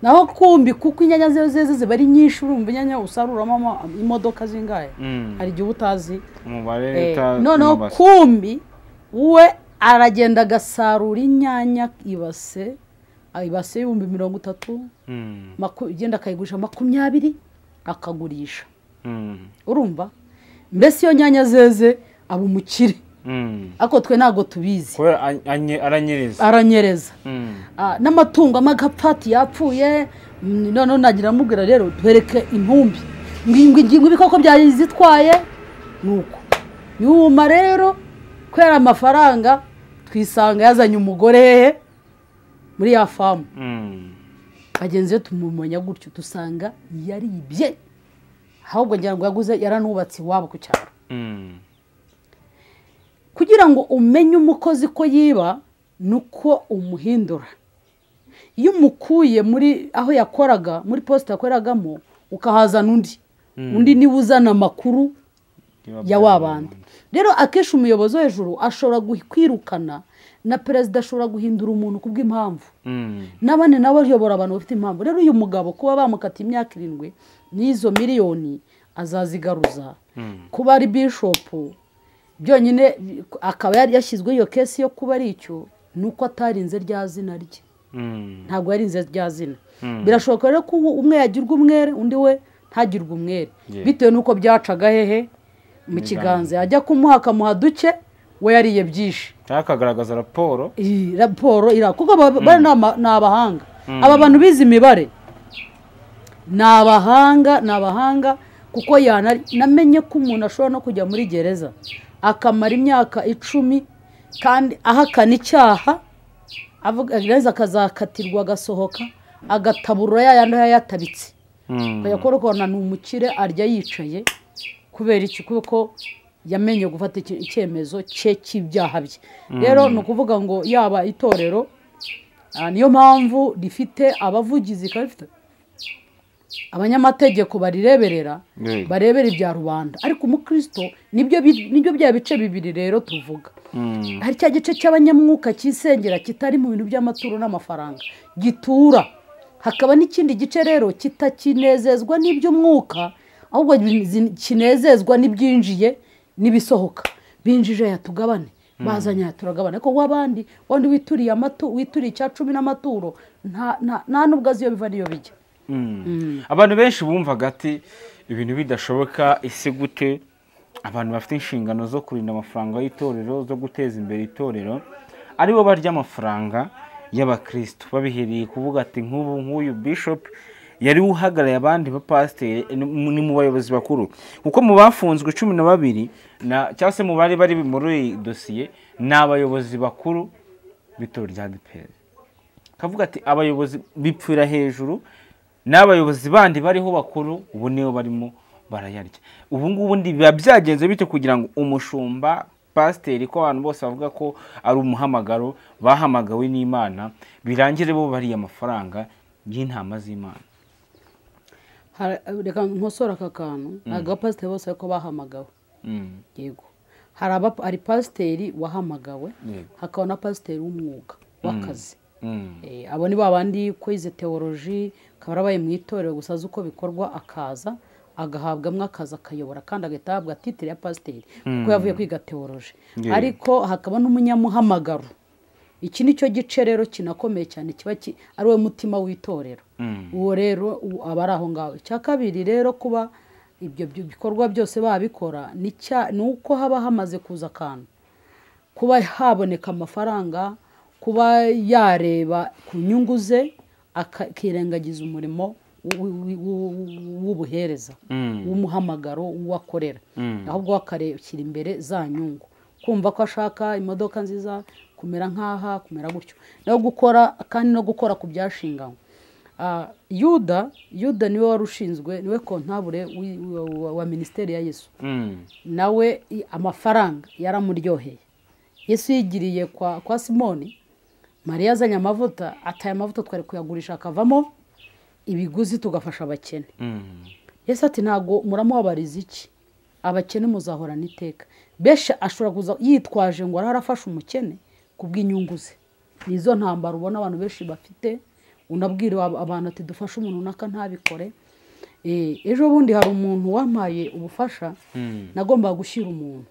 Naho kumbi kuko inyanya zeze ziba ari nyinshi, urumva inyanya usaruramo imodoka zingahe, hari igihe utazi umubare. Noneho kumbi we aragenda agasarura inyanya ibase 30,000, igenda akayigurisha 20 akagurisha. Urumva mbese iyo nyanya zeze aba umukire, ariko twe ntabwo tubizi aranyereza. N'amatungo amagapfati yapfuye. Noneho nagira amubwira rero twereke intumbi ngo ibikoko byazitwaye. Nuko nyuma rero kubera amafaranga twisanga yazanye umugore muri ya famu. Bagenzi be tumumenya gutyo, dusanga yaribye, ahubwo ngira ngo yaguze yaranubatse iwabo ku cyaro. Kugira ngo umenye umukozi ko yiba nuko umuhindura. Iyo umukuye muri aho yakoraga, muri poste yakoragamo, ukahazana undi, undi niwe uzana amakuru ya wabandi. Rero akenshi umuyobozi wo hejuru ashobora kwirukana, na perezida ashobora guhindura umuntu kubw'impamvu, n'abandi nabo ayobora abantu bafite impamvu. Rero uyu mugabo kuba bamukata imyaka 7 n'izo miliyoni azazigaruza. Kuba ari bishop byonyine akaba yari yashyizwe iyo kesi yo kuba ari icyo, nuko atarinze rya zina rye. Ntabwo yarinze rya zina. Birashoboka rero ko umwe yagirwa umwere undi we ntagirwe umwere, bitewe nuko byacaga hehe mu kiganza. Ajya kumuha akamuha duke, we yariye byinshi. Akagaragaza raporo. Iyi raporo ira kuko bari ni abahanga. Aba bantu bize imibare ni abahanga, ni abahanga kuko namenye ko umuntu ashobora no kujya muri gereza akamara imyaka 10 kandi ahakana icyaha, avuga gereza akazakatirwa agasohoka agataburura yayandi yayatabitse. Ukajya ni umukire arya yicaye. Kubera iki? Kuko yamenye gufata icyemezo cye cy'ibyaha bye. Rero ni ukuvuga ngo yaba itorero, niyo mpamvu rifite abavugizi, rifite abanyamategeko barireberera, barebera ibya rubanda. Ariko umukristo nibyo bya bice bibiri rero tuvuga. Hari cya gice cy'abanyamwuka cyisengera kitari mu bintu by'amaturo n'amafaranga, gitura. Hakaba n'ikindi gice rero kitakinezezwa n'iby'umwuka, ahubwo kinezezwa n'ibyinjiye n'ibisohoka. Binjije yatugabane, bazanye yaturagabane. Ariko wabandi wandi wituriye amatu, wituriye icya 10 n'amaturo, nta nubwo azi iyo biva niyo bijya. Abantu benshi bumvaga ati ibintu bidashoboka, ese gute abantu bafite inshingano zo kurinda amafaranga y'itorero, zo guteza imbere itorero, aribo barya amafaranga y'abakristo? Babihereye kuvuga ati nk'ubu nk'uyu bishop yari uhagarariye abandi bapasiteri, ni mu bayobozi bakuru, kuko mu bafunzwe 12 na cyangwa se mu bari bari muri dosiye ni abayobozi bakuru b'itorero rya ADEPR. Kavuga ati abayobozi bipfira hejuru n'abayobozi bandi bariho bakuru ubu niyo barimo barayarya. Ubu ngubu ndi biba byagenze bite kugira ngo umushumba pasiteri, ko abantu bose bavuga ko ari umuhamagaro bahamagawe n'Imana, birangire bo bariya amafaranga y'intama z'Imana? Reka nkosora aka kantu, ntabwo abapasiteri bose ariko bahamagawe. Yego, hari pasiteri wahamagawe, hakaba na pasiteri w'umwuga w'akazi. Abo ni babandi ko ize teoloji, akaba yarabaye mu itorero gusa azi uko bikorwa, akaza agahabwamo akazi akayobora, kandi agahita ahabwa titire ya pasiteri kuko yavuye kwiga teoloji. Ariko hakaba n'umunyamuhamagaro. Iki nicyo gice rero kinakomeye cyane, kiba ari we mutima w'itorero. Uwo rero aba ari aho ngaho. Icya kabiri rero kuba Ibyo bikorwa byose babikora ni uko haba hamaze kuza akantu, kuba haboneka amafaranga, kuba yareba ku nyungu ze akirengagiza umurimo w'ubuhereza, w'umuhamagaro w'uwakorera, ahubwo akarekera imbere za nyungu, kumva ko ashaka imodoka nziza, kumera nkaha, kumera gutyo, no gukora kandi no gukora ku byashinganywe. Yuda niwe wari ushinzwe, niwe kontabure wa minisiteri ya Yesu. Nawe amafaranga yaramuryoheye. Yesu yigiriye kwa Simoni, Mariya azanye amavuta, ataye amavuta twari kuyagurisha akavamo ibiguzi tugafasha abakene. Yesu ati ntago muramubabariza iki, abakene muzahorana iteka. Benshi ashobora kuza yitwaje ngo arafasha umukene kubw'inyungu ze. Nizo ntambara ubona abantu benshi bafite, unabwira abantu ati dufashe umuntu runaka ntabikore. Ejo bundi hari umuntu wampaye ubufasha, nagombaga gushyira umuntu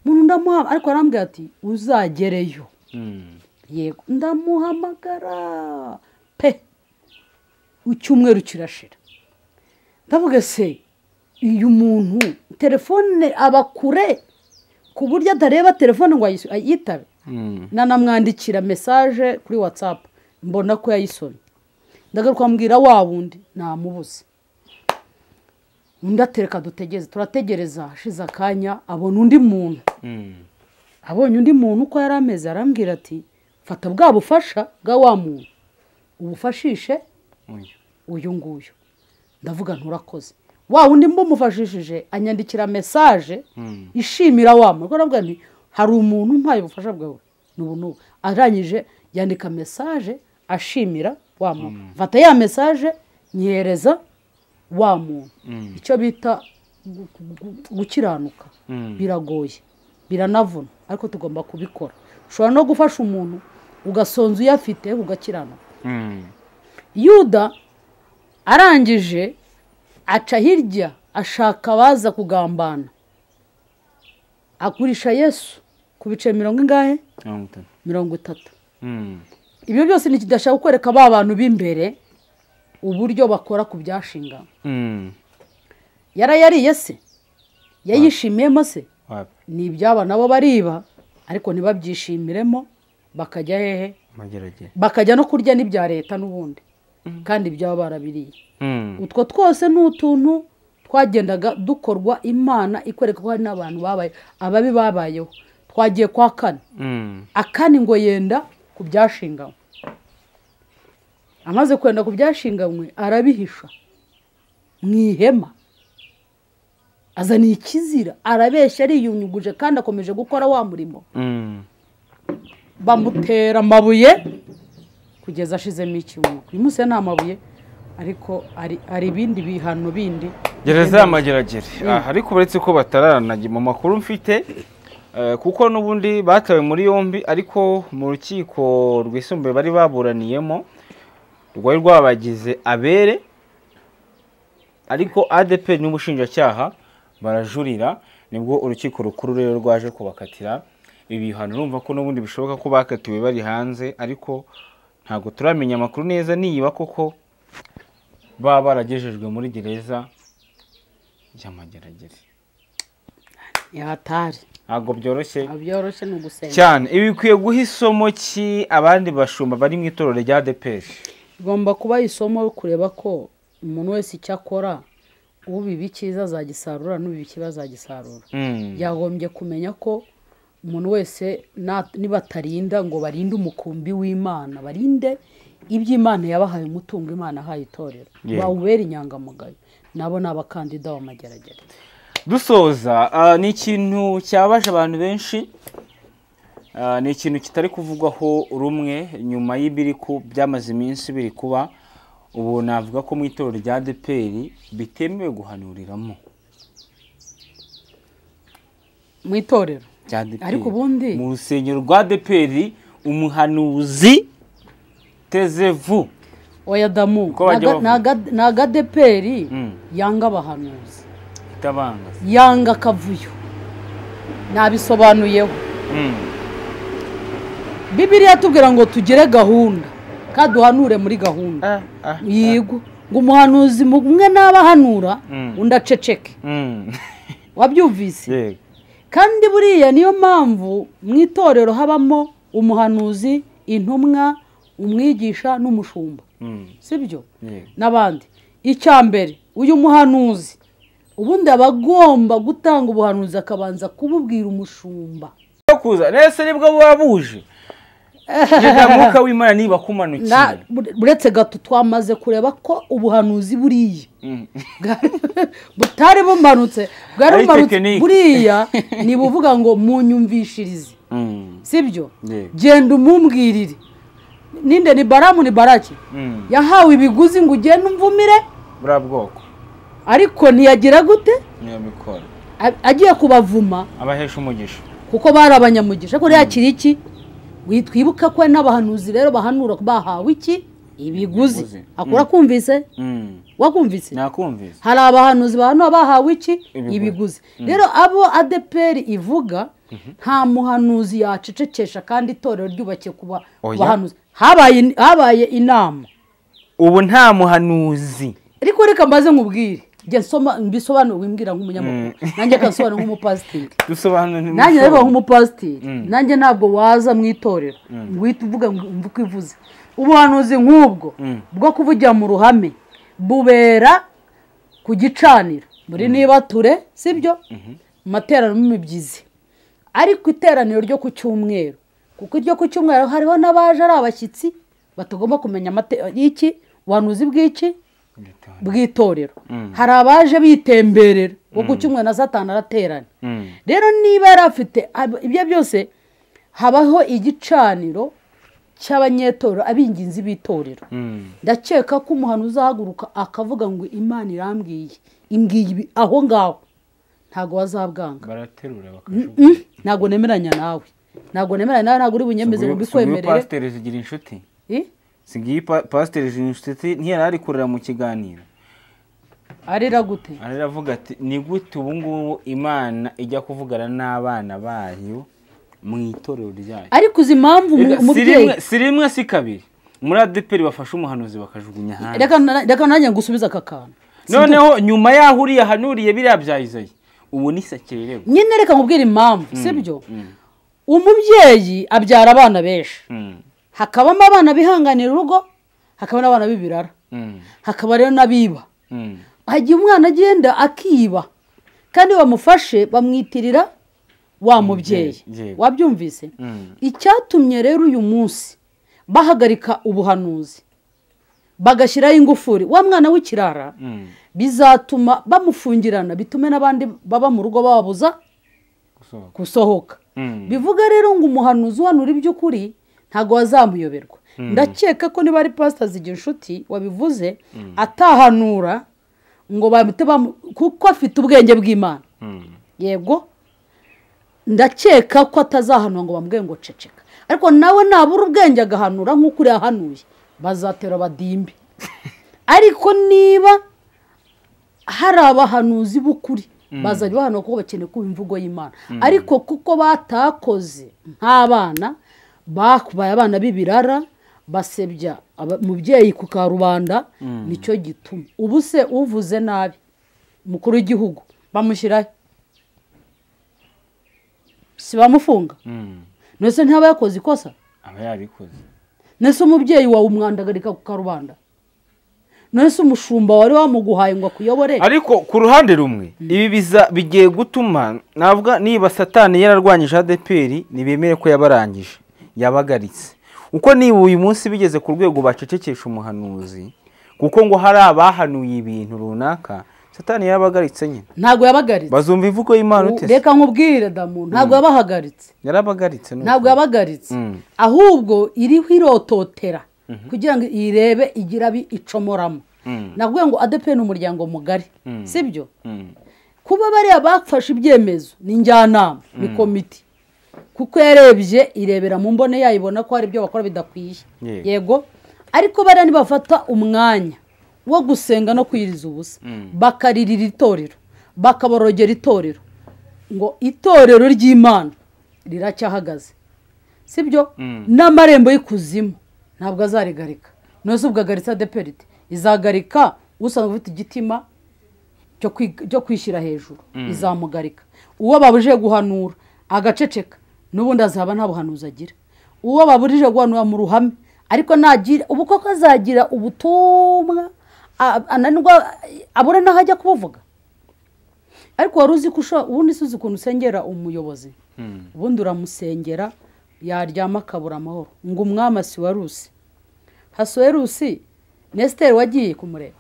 ndamuha, ariko arambwira ati uzagereyo. Yego, ndamuhamagara pe, icyumweru kirashira. Ndavuga se uyu muntu telefone aba kure ku buryo atareba telefone ngo ayitabe. Nanamwandikira message kuri WhatsApp mbona ko yayisomye. Ndagaruka mbwira wa wundi namubuze. Undi atereka dutegeze, turategereza hashize akanya abona undi muntu. Abonye undi muntu uko yari ameze arambwira ati fata bwa bufasha bwa wa muntu ubufashishe uyu nguyu. Ndavuga nturakoze. Wa wundi mbumufashishije anyandikira message ishimira wa muntu. Ndavuga nti hari umuntu umpaye ubufasha bwawe n'ubu. Arangije yandika message ashimira wa muntu. Fata ya message nyereza wa muntu. Icyo bita gukiranuka biragoye, biranavuna, ariko tugomba kubikora. Ushobora no gufasha umuntu ugasonza uyafite ugakiranuka. Yuda arangije aca hirya ashaka baza kugambana, agurisha Yesu ku bice 30. Ibyo byose ni kidashaka kwereka ba bantu b'imbere uburyo bakora ku byashinganywe. Yarayariye se, yayishimiyemo se, ni ibyaba nabo bariba ariko ntibabyishimiremo, bakajya hehe? Bakajya no kurya n'ibya leta n'ubundi, kandi ibyaba barabiriye. Utwo twose ni utuntu twagendaga dukorwa, Imana ikwereka ko hari n'abantu babaye ababi babayeho. Twagiye kwa kane, akani ngo yenda ku byashinganywe. Amaze kwenda ku byashinganywe arabihisha mu ihema, azana ikizira, arabeshya, ariyunyuguje kandi akomeje gukora wa murimo. Bamutera amabuye kugeza ashizemo icyuma. Uyu munsi nta mabuye, ariko ari ibindi bihano bindi. Gereza y'Amageragere. Ariko uretse ko batararanaga mu makuru mfite, kuko n'ubundi batawe muri yombi, ariko mu rukiko rwisumbuye bari baburaniyemo rwari rwabagize abere, ariko ADP n'ubushinjacyaha barajurira, nibwo urukiko rukuru rero rwaje kubakatira ibihano. Urumva ko n'ubundi bishoboka ko bakatiwe bari hanze, ariko ntabwo turamenya amakuru neza niba koko baba baragejejwe muri gereza y'Amageragere. Yahatari ntabwo byoroshye, byoroshye ni ugusenga cyane. Ibi bikwiye guha isomo ki abandi bashumba bari mu itorero rya ADEPR? Igomba kuba isomo kureba ko umuntu wese icyo akora, ubiba icyiza azagisarura n'ubiba ikibi azagisarura. Yagombye kumenya ko umuntu wese nibatarinda ngo barinde umukumbi w'Imana, barinde iby'Imana yabahaye, umutungo Imana ahaye itorero, bawubera inyangamugayo, nabo ni abakandida b'Amageragere. Dusoza, ni ikintu cyabaje abantu benshi, ni ikintu kitari kuvugwaho rumwe nyuma y'ibiri ku byamaze iminsi biri kuba. Ubu navuga ko mu itorero rya ADEPR bitemewe guhanuriramo mu itorero ariko ubundi mu rusengero rwa ADEPR umuhanuzi tezevu oya damu naga ADEPR yanga abahanuzi, itabanga yanga kavuyo, nabisobanuyeho. Bibiliya tubwira ngo tugire gahunda kandi duhanure muri gahunda. Yego, Ngo umuhanuzi umwe n'abahanura undi aceceke. Wabyumvise? Kandi buriya niyo mpamvu mu itorero habamo umuhanuzi, intumwa, umwigisha n'umushumba. Sibyo? N'abandi. Icya mbere, uyu muhanuzi ubundi aba agomba gutanga ubuhanuzi akabanza kububwira umushumba. Kuza nese nibwo buba buje. Mwuka w'Imana niba kumanukiye. Buretse gato twamaze kureba ko ubuhanuzi buriya butari bumanutse, bwari bumanutse buriya ni buvuga ngo munyumvishirize. Sibyo? Genda umumbwirire. Ninde ni Baramu ni Baraki? Yahawe ibiguzi ngo ugende umvumire buriya bwoko. Ariko ntiyagira gute? Ntiyabikora. Agiye kubavuma abahesha umugisha. Kuko bari abanyamugisha. Ariko yakira iki? Twibuka ko n'abahanuzi rero bahanura bahawe iki? Ibiguzi. Akura kumvise? Wakumvise? Nakumvise. Hari abahanuzi bahanura bahawe iki? Ibiguzi. Rero abo ADEPR ivuga nta muhanuzi yacecekesha kandi itorero ryubakiye kuba bahanuzi. Habaye inama. Ubu nta muhanuzi. Ariko reka mbaze nkubwire. Njye nsoma mbisobanuro wimbwira nk'umunyamakuru. Nanjye kansobanura nk'umupasiteri. Dusobanura nanjye rero nk'umupasiteri. Nanjye ntabwo waza mu itorero ngwita uvuga ngo ukwivuze. Ubuhanuzi nk'ubwo bwo kuvugira mu ruhame bubera ku gicaniro muri nibature, sibyo? Materaniro n'imibyizi. Ariko iteraniro ryo ku cyumweru, kuko iryo ku cyumweru hariho n'abaje ari abashyitsi batagomba kumenya iki ubuhanuzi bw'iki bw'itorero. Hari abaje bitemberera kuko cyumwe na Satani araterana. Rero niba yarafite ibyo byose habaho igicaniro cy'abanyetorero abinginzi b'itorero. Ndakeka ko umuhanuzi uzahaguruka akavuga ngo Imana irambwiye imbwiye aho ngaho ntago wazabwanga. Baraterura bakajugunya. Ntago nemeranya nawe. Ntago nemeranya nawe, ntago uri bunyemeze ngo bikwemerere. Pasiteri zigira inshuti. Sigiye pasiteri inshuti ntiyari kurira mu kiganiro. Arira gute? Arira avuga ati ni gute ubu ngubu Imana ijya kuvugana n'abana bayo mu itorero ryayo. Ariko uzi impamvu umubyeyi si rimwe si kabiri muri ADEPR bafashe umuhanuzi bakajugunya hanze. Reka nanjye ngusubiza aka kantu. Noneho nyuma yaho uriya hanuriye biriya bya Izayi ubu ni sakirego. Nyine reka nkubwire impamvu, sibyo? Umubyeyi abyara abana benshi. Hakabamo abana bihanganira urugo, hakaba n'abana b'ibirara, hakaba rero n'abiba. Hagiye umwana agenda akiba kandi bamufashe bamwitirira wa mubyeyi. Wabyumvise? Icyatumye rero uyu munsi bahagarika ubuhanuzi bagashyiraho ingufuri wa mwana w'ikirara, bizatuma bamufungirana, bitume n'abandi baba mu rugo bababuza gusohoka. Bivuga rero ngo umuhanuzi uhanura iby'ukuri ntago wazamuyoberwa. Ndakeka ko niba ari pastor Zigirinshuti wabivuze atahanura ngo bamite kuko afite ubwenge bw'Imana. Yego, ndakeka ko atazahanura ngo bamubwire ngo ceceka. Ariko nawe nabura ubwenge agahanura nk'uko uri yahanuye, bazatera badimbe. Ariko niba hari abahanuzi b'ukuri bazajya bahanura kuko bakeneye kumva imvugo y'Imana. Ariko kuko batakoze nk'abana bakubaye abana b'ibirara basebya umubyeyi ku karubanda, nicyo gituma ubu se uvuze nabi umukuru w'igihugu bamushyirayo, si bamufunga? Nese ntaba yakoze ikosa, aba yarikoze. Nese umubyeyi wawe umwandagarika ku karubanda, nese umushumba wari wamuguhaye ngo akuyobore. Ariko ku ruhande rumwe ibi bigiye gutuma navuga niba Satani yararwanyije ADEPR nibemere ko yabarangije yabagaritse. Uko niba uyu munsi bigeze ku rwego bacecekesha umuhanuzi kuko ngo hari abahanuye ibintu runaka, Satani yarabagaritse nyine. Ntago yabagaritse. Bazumva imvugo y'Imana utese. Reka nkubwire damu, ntago yabahagaritse. Yarabagaritse no. Ntago yabagaritse. Ahubwo iriho irototera kugira ngo irebe igira bi icomoramo. Nakubwiye ngo ADEPR ni umuryango mugari. Sibyo? Kuba bariya bafashe ibyemezo ni njyanama, ni komite. Kuko yarebye irebera mu mbone yayibona ko hari ibyo bakora bidakwiye. Yego. Ariko bariya nibafata umwanya wo gusenga no kwiriza ubusa, bakaririra itorero, bakaborogera itorero, ngo itorero ry'Imana riracyahagaze. Sibyo? N'amarembo y'ikuzimu ntabwo azarigarika. Nose ubwo agaritse ADEPR Izagarika usanzwe ufite igitima cyo kwishyira hejuru, izamugarika. Uwo babujije guhanura agaceceka, n'ubundi azaba nta buhanuzi agira. Uwo babujije guhanura mu ruhame, ariko nagira ubu koko azagira ubutumwa ananirwa, abura n'aho ajya kubuvuga. Ariko wari uzi ko ubundi si uzi ukuntu usengera umuyobozi, ubundi uramusengera yaryama akabura amahoro. Ngo umwami Asuwerusi, Asuwerusi ni Esiteri wagiye kumureba,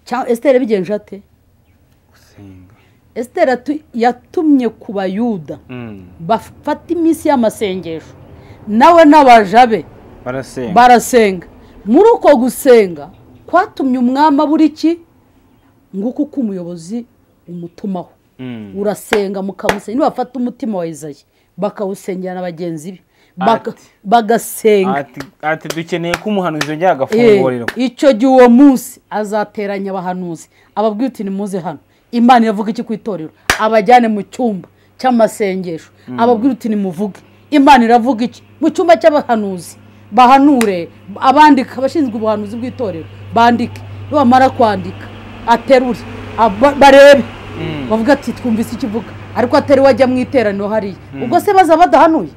cyangwa Esiteri yabigenje ate? Esiteri yatumye ku Bayuda bafata iminsi y'amasengesho, nawe n'abaja be barasenga. Muri uko gusenga kwatumye umwami abura iki? Nguko uko umuyobozi umutumaho. Urasenga mukamusenga, nibafata umutima wa Izayi bakawusengera na bagenzi be bagasenga. Ati dukeneye ko umuhanuzi yongera agafungurira. Icyo gihe uwo munsi azateranya abahanuzi, ababwira uti nimuze hano, Imana iravuga iki ku itorero, abajyane mu cyumba cy'amasengesho, ababwira uti nimuvuge, Imana iravuga iki mu cyumba cy'abahanuzi, bahanure, abandika abashinzwe ubuhanuzi bw'itorero bandike, nibamara kwandika aterure barebe, bavuga ati twumvise ikivuga, ariko atari wajya mu iteraniro hariya. Ubwo se baza badahanuye?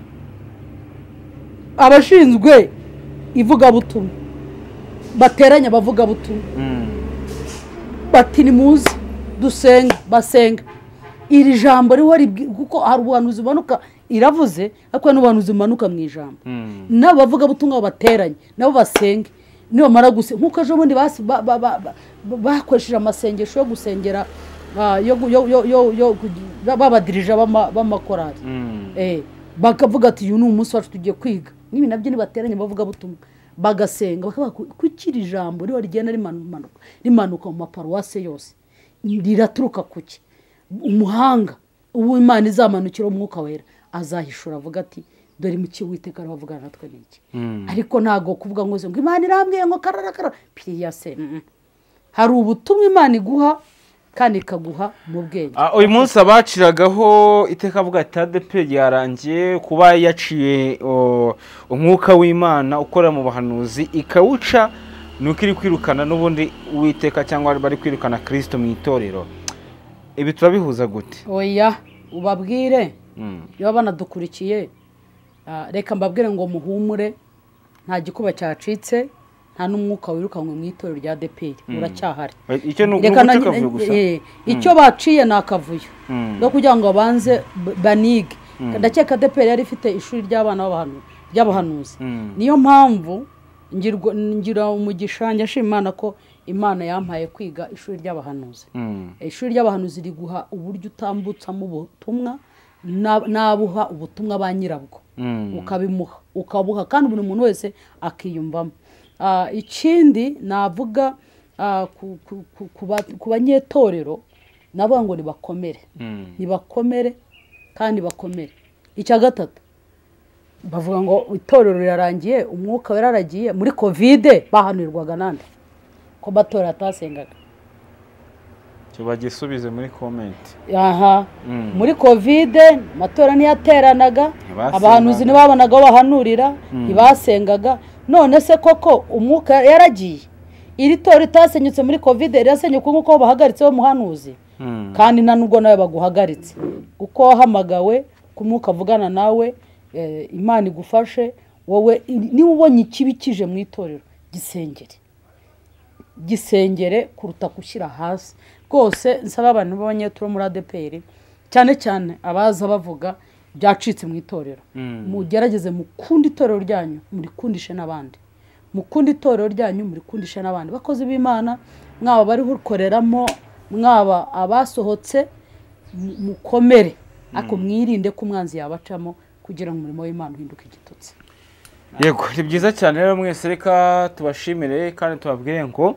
Abashinzwe ivugabutumwa bateranya abavugabutumwa bati nimuze dusenga, basenga. Iri jambo riho kuko hari ubuhanuzi bumanuka, iravuze ariko n'ubuhanuzi bumanuka mu ijambo. Nabo bavugabutumwa bateranye nabo basenge, nibamara gusenga nkuko ejo bundi bakoresheje amasengesho yo gusengera babadirija b'amakorali, bakavuga ati uyu ni umunsi wacu tugiye kwiga. N'ibi nabyo nibateranye bavugabutumwa bagasenga, bakavuga kuki iri jambo riba rigenda rimanuka mu maparuwase yose, riraturuka kuki? Umuhanga uwo Imana izamanukira umwuka wera azahishura avuga ati dore mu ki Uwiteka aravugana natwe n'iki. Ariko ntago kuvuga ngo ngo Imana irambwiye ngo kararakara piriya se. Hari ubutumwa Imana iguha kandi ikaguha mu bwenge. Uyu munsi abaciragaho iteka avuga ati ADEPR yarangiye kuba yaciye umwuka w'Imana ukora mu bahanuzi ikawuca, nuko iri kwirukana n'ubundi Uwiteka cyangwa bari kwirukana Kristo mu itorero. Ibi turabihuza gute? Oya, ubabwire iyo banadukurikiye, reka mbabwire ngo muhumure, nta gikuba cyacitse, nta n'umwuka wirukanwe mu itorero rya ADEPR, uracyahari. Icyo ni akavuyo gusa. Icyo baciye ni akavuyo no kugira ngo banze banige. Ndakeka ADEPR yari ifite ishuri ry'abana ry'abahanuzi. Niyo mpamvu ngira umugisha, njya Imana ko Imana yampaye kwiga ishuri ry'abahanuzi. Ishuri ry'abahanuzi riguha uburyo utambutsamo ubutumwa, nabuha ubutumwa ba nyirabwo, ukabimuha, ukabuha, kandi buri muntu wese akiyumvamo. Ikindi navuga ku banyetorero, navuga ngo nibakomere, nibakomere kandi bakomere. Icya gatatu bavuga ngo itorero rirarangiye, umwuka weraragiye. Muri Covid bahanurwaga nande ko batora atasengaga? Tubagisubize muri comment. Aha, muri Covid amatora ntiyateranaga, abahanuzi ntibabonaga bahanurira, ntibasengaga. None se koko umwuka yaragiye? Iri tora ritasenyutse muri Covid rirasenyuka nkuko bahagaritseho umuhanuzi, kandi nta nubwo nawe baguhagaritse, uko wahamagawe ku mwuka avugana nawe. Imana igufashe wowe, niba ubonye ikibi kije mu itorero gisengere, gisengere kuruta gushyira hasi. Rwose nsaba abantu b'abanyeturo muri ADEPR, cyane cyane abaza bavuga byacitse mu itorero, mugerageze mukunde itorero ryanyu, murikundishe n'abandi, mukunde itorero ryanyu, murikundishe n'abandi. Bakozi b'Imana, mwaba bari gukoreramo, mwaba abasohotse, mukomere, ariko mwirinde ko umwanzi yabacamo kugira ngo umurimo w'Imana uhinduke igitutsi. Yego, ni byiza cyane rero mwese, reka tubashimire kandi tubabwire ngo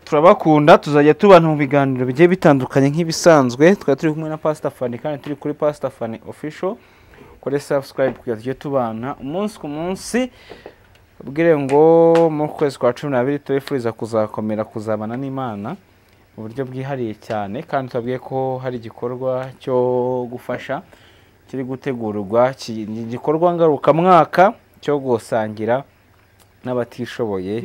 turabakunda, tuzajya tubana mu biganiro bigiye bitandukanye nk'ibisanzwe. Twari turi kumwe na Pastor Fanny kandi turi kuri Pastor Fanny Official. Kore subscribe kugira tujye tubana umunsi ku munsi. Ubwire ngo mu kwezi kwa 12 tubifuriza kuzakomera kuzabana n'Imana mu buryo bwihariye cyane, kandi tubabwiye ko hari igikorwa cyo gufasha kiri gutegurwa, igikorwa ngarukamwaka cyo gusangira n'abatishoboye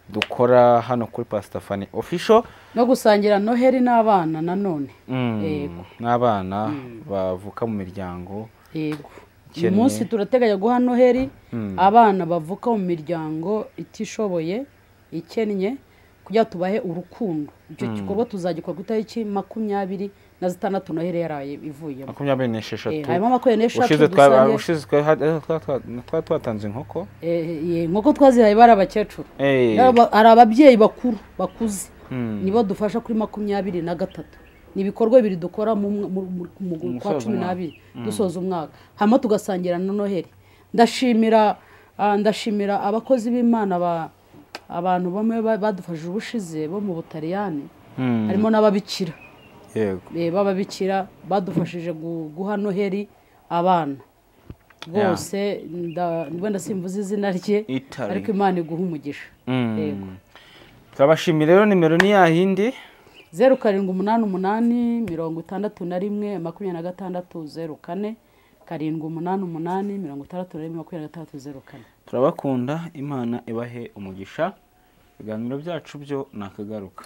dukora hano kuri Pastor Fanny Official. No gusangira Noheli n'abana nanone. Yego. N'abana bavuka mu miryango. Yego. Uyu munsi turateganya guha Noheli abana bavuka mu miryango itishoboye ikennye, kugira tubahe urukundo. Icyo gikorwa tuzagikora ku itariki 26 Noheli yaraye ivuyemo. 26. Harimo 26. Ushize twatanze inkoko. Inkoko twazihaye bari abakecuru. Hari ababyeyi bakuru bakuze nibo dufasha kuri 23. Ni ibikorwa bibiri dukora mu kwa 12 dusoza umwaka, hanyuma tugasangira na Noheli. Ndashimira abakozi b'Imana, abantu bamwe badufashije ubushize bo mu Butaliyani, harimo n'ababikira. Yego. B'ababikira badufashije guha Noheli abana rwose. Wenda simvuze izina rye, ariko Imana iguha umugisha. Yego. Turabashimira rero. Nimero ni yahindi 0788 61 26 04, 788 61 26 04. Turabakunda, Imana ibahe umugisha. Ibiganiro byacu byo nakagaruka.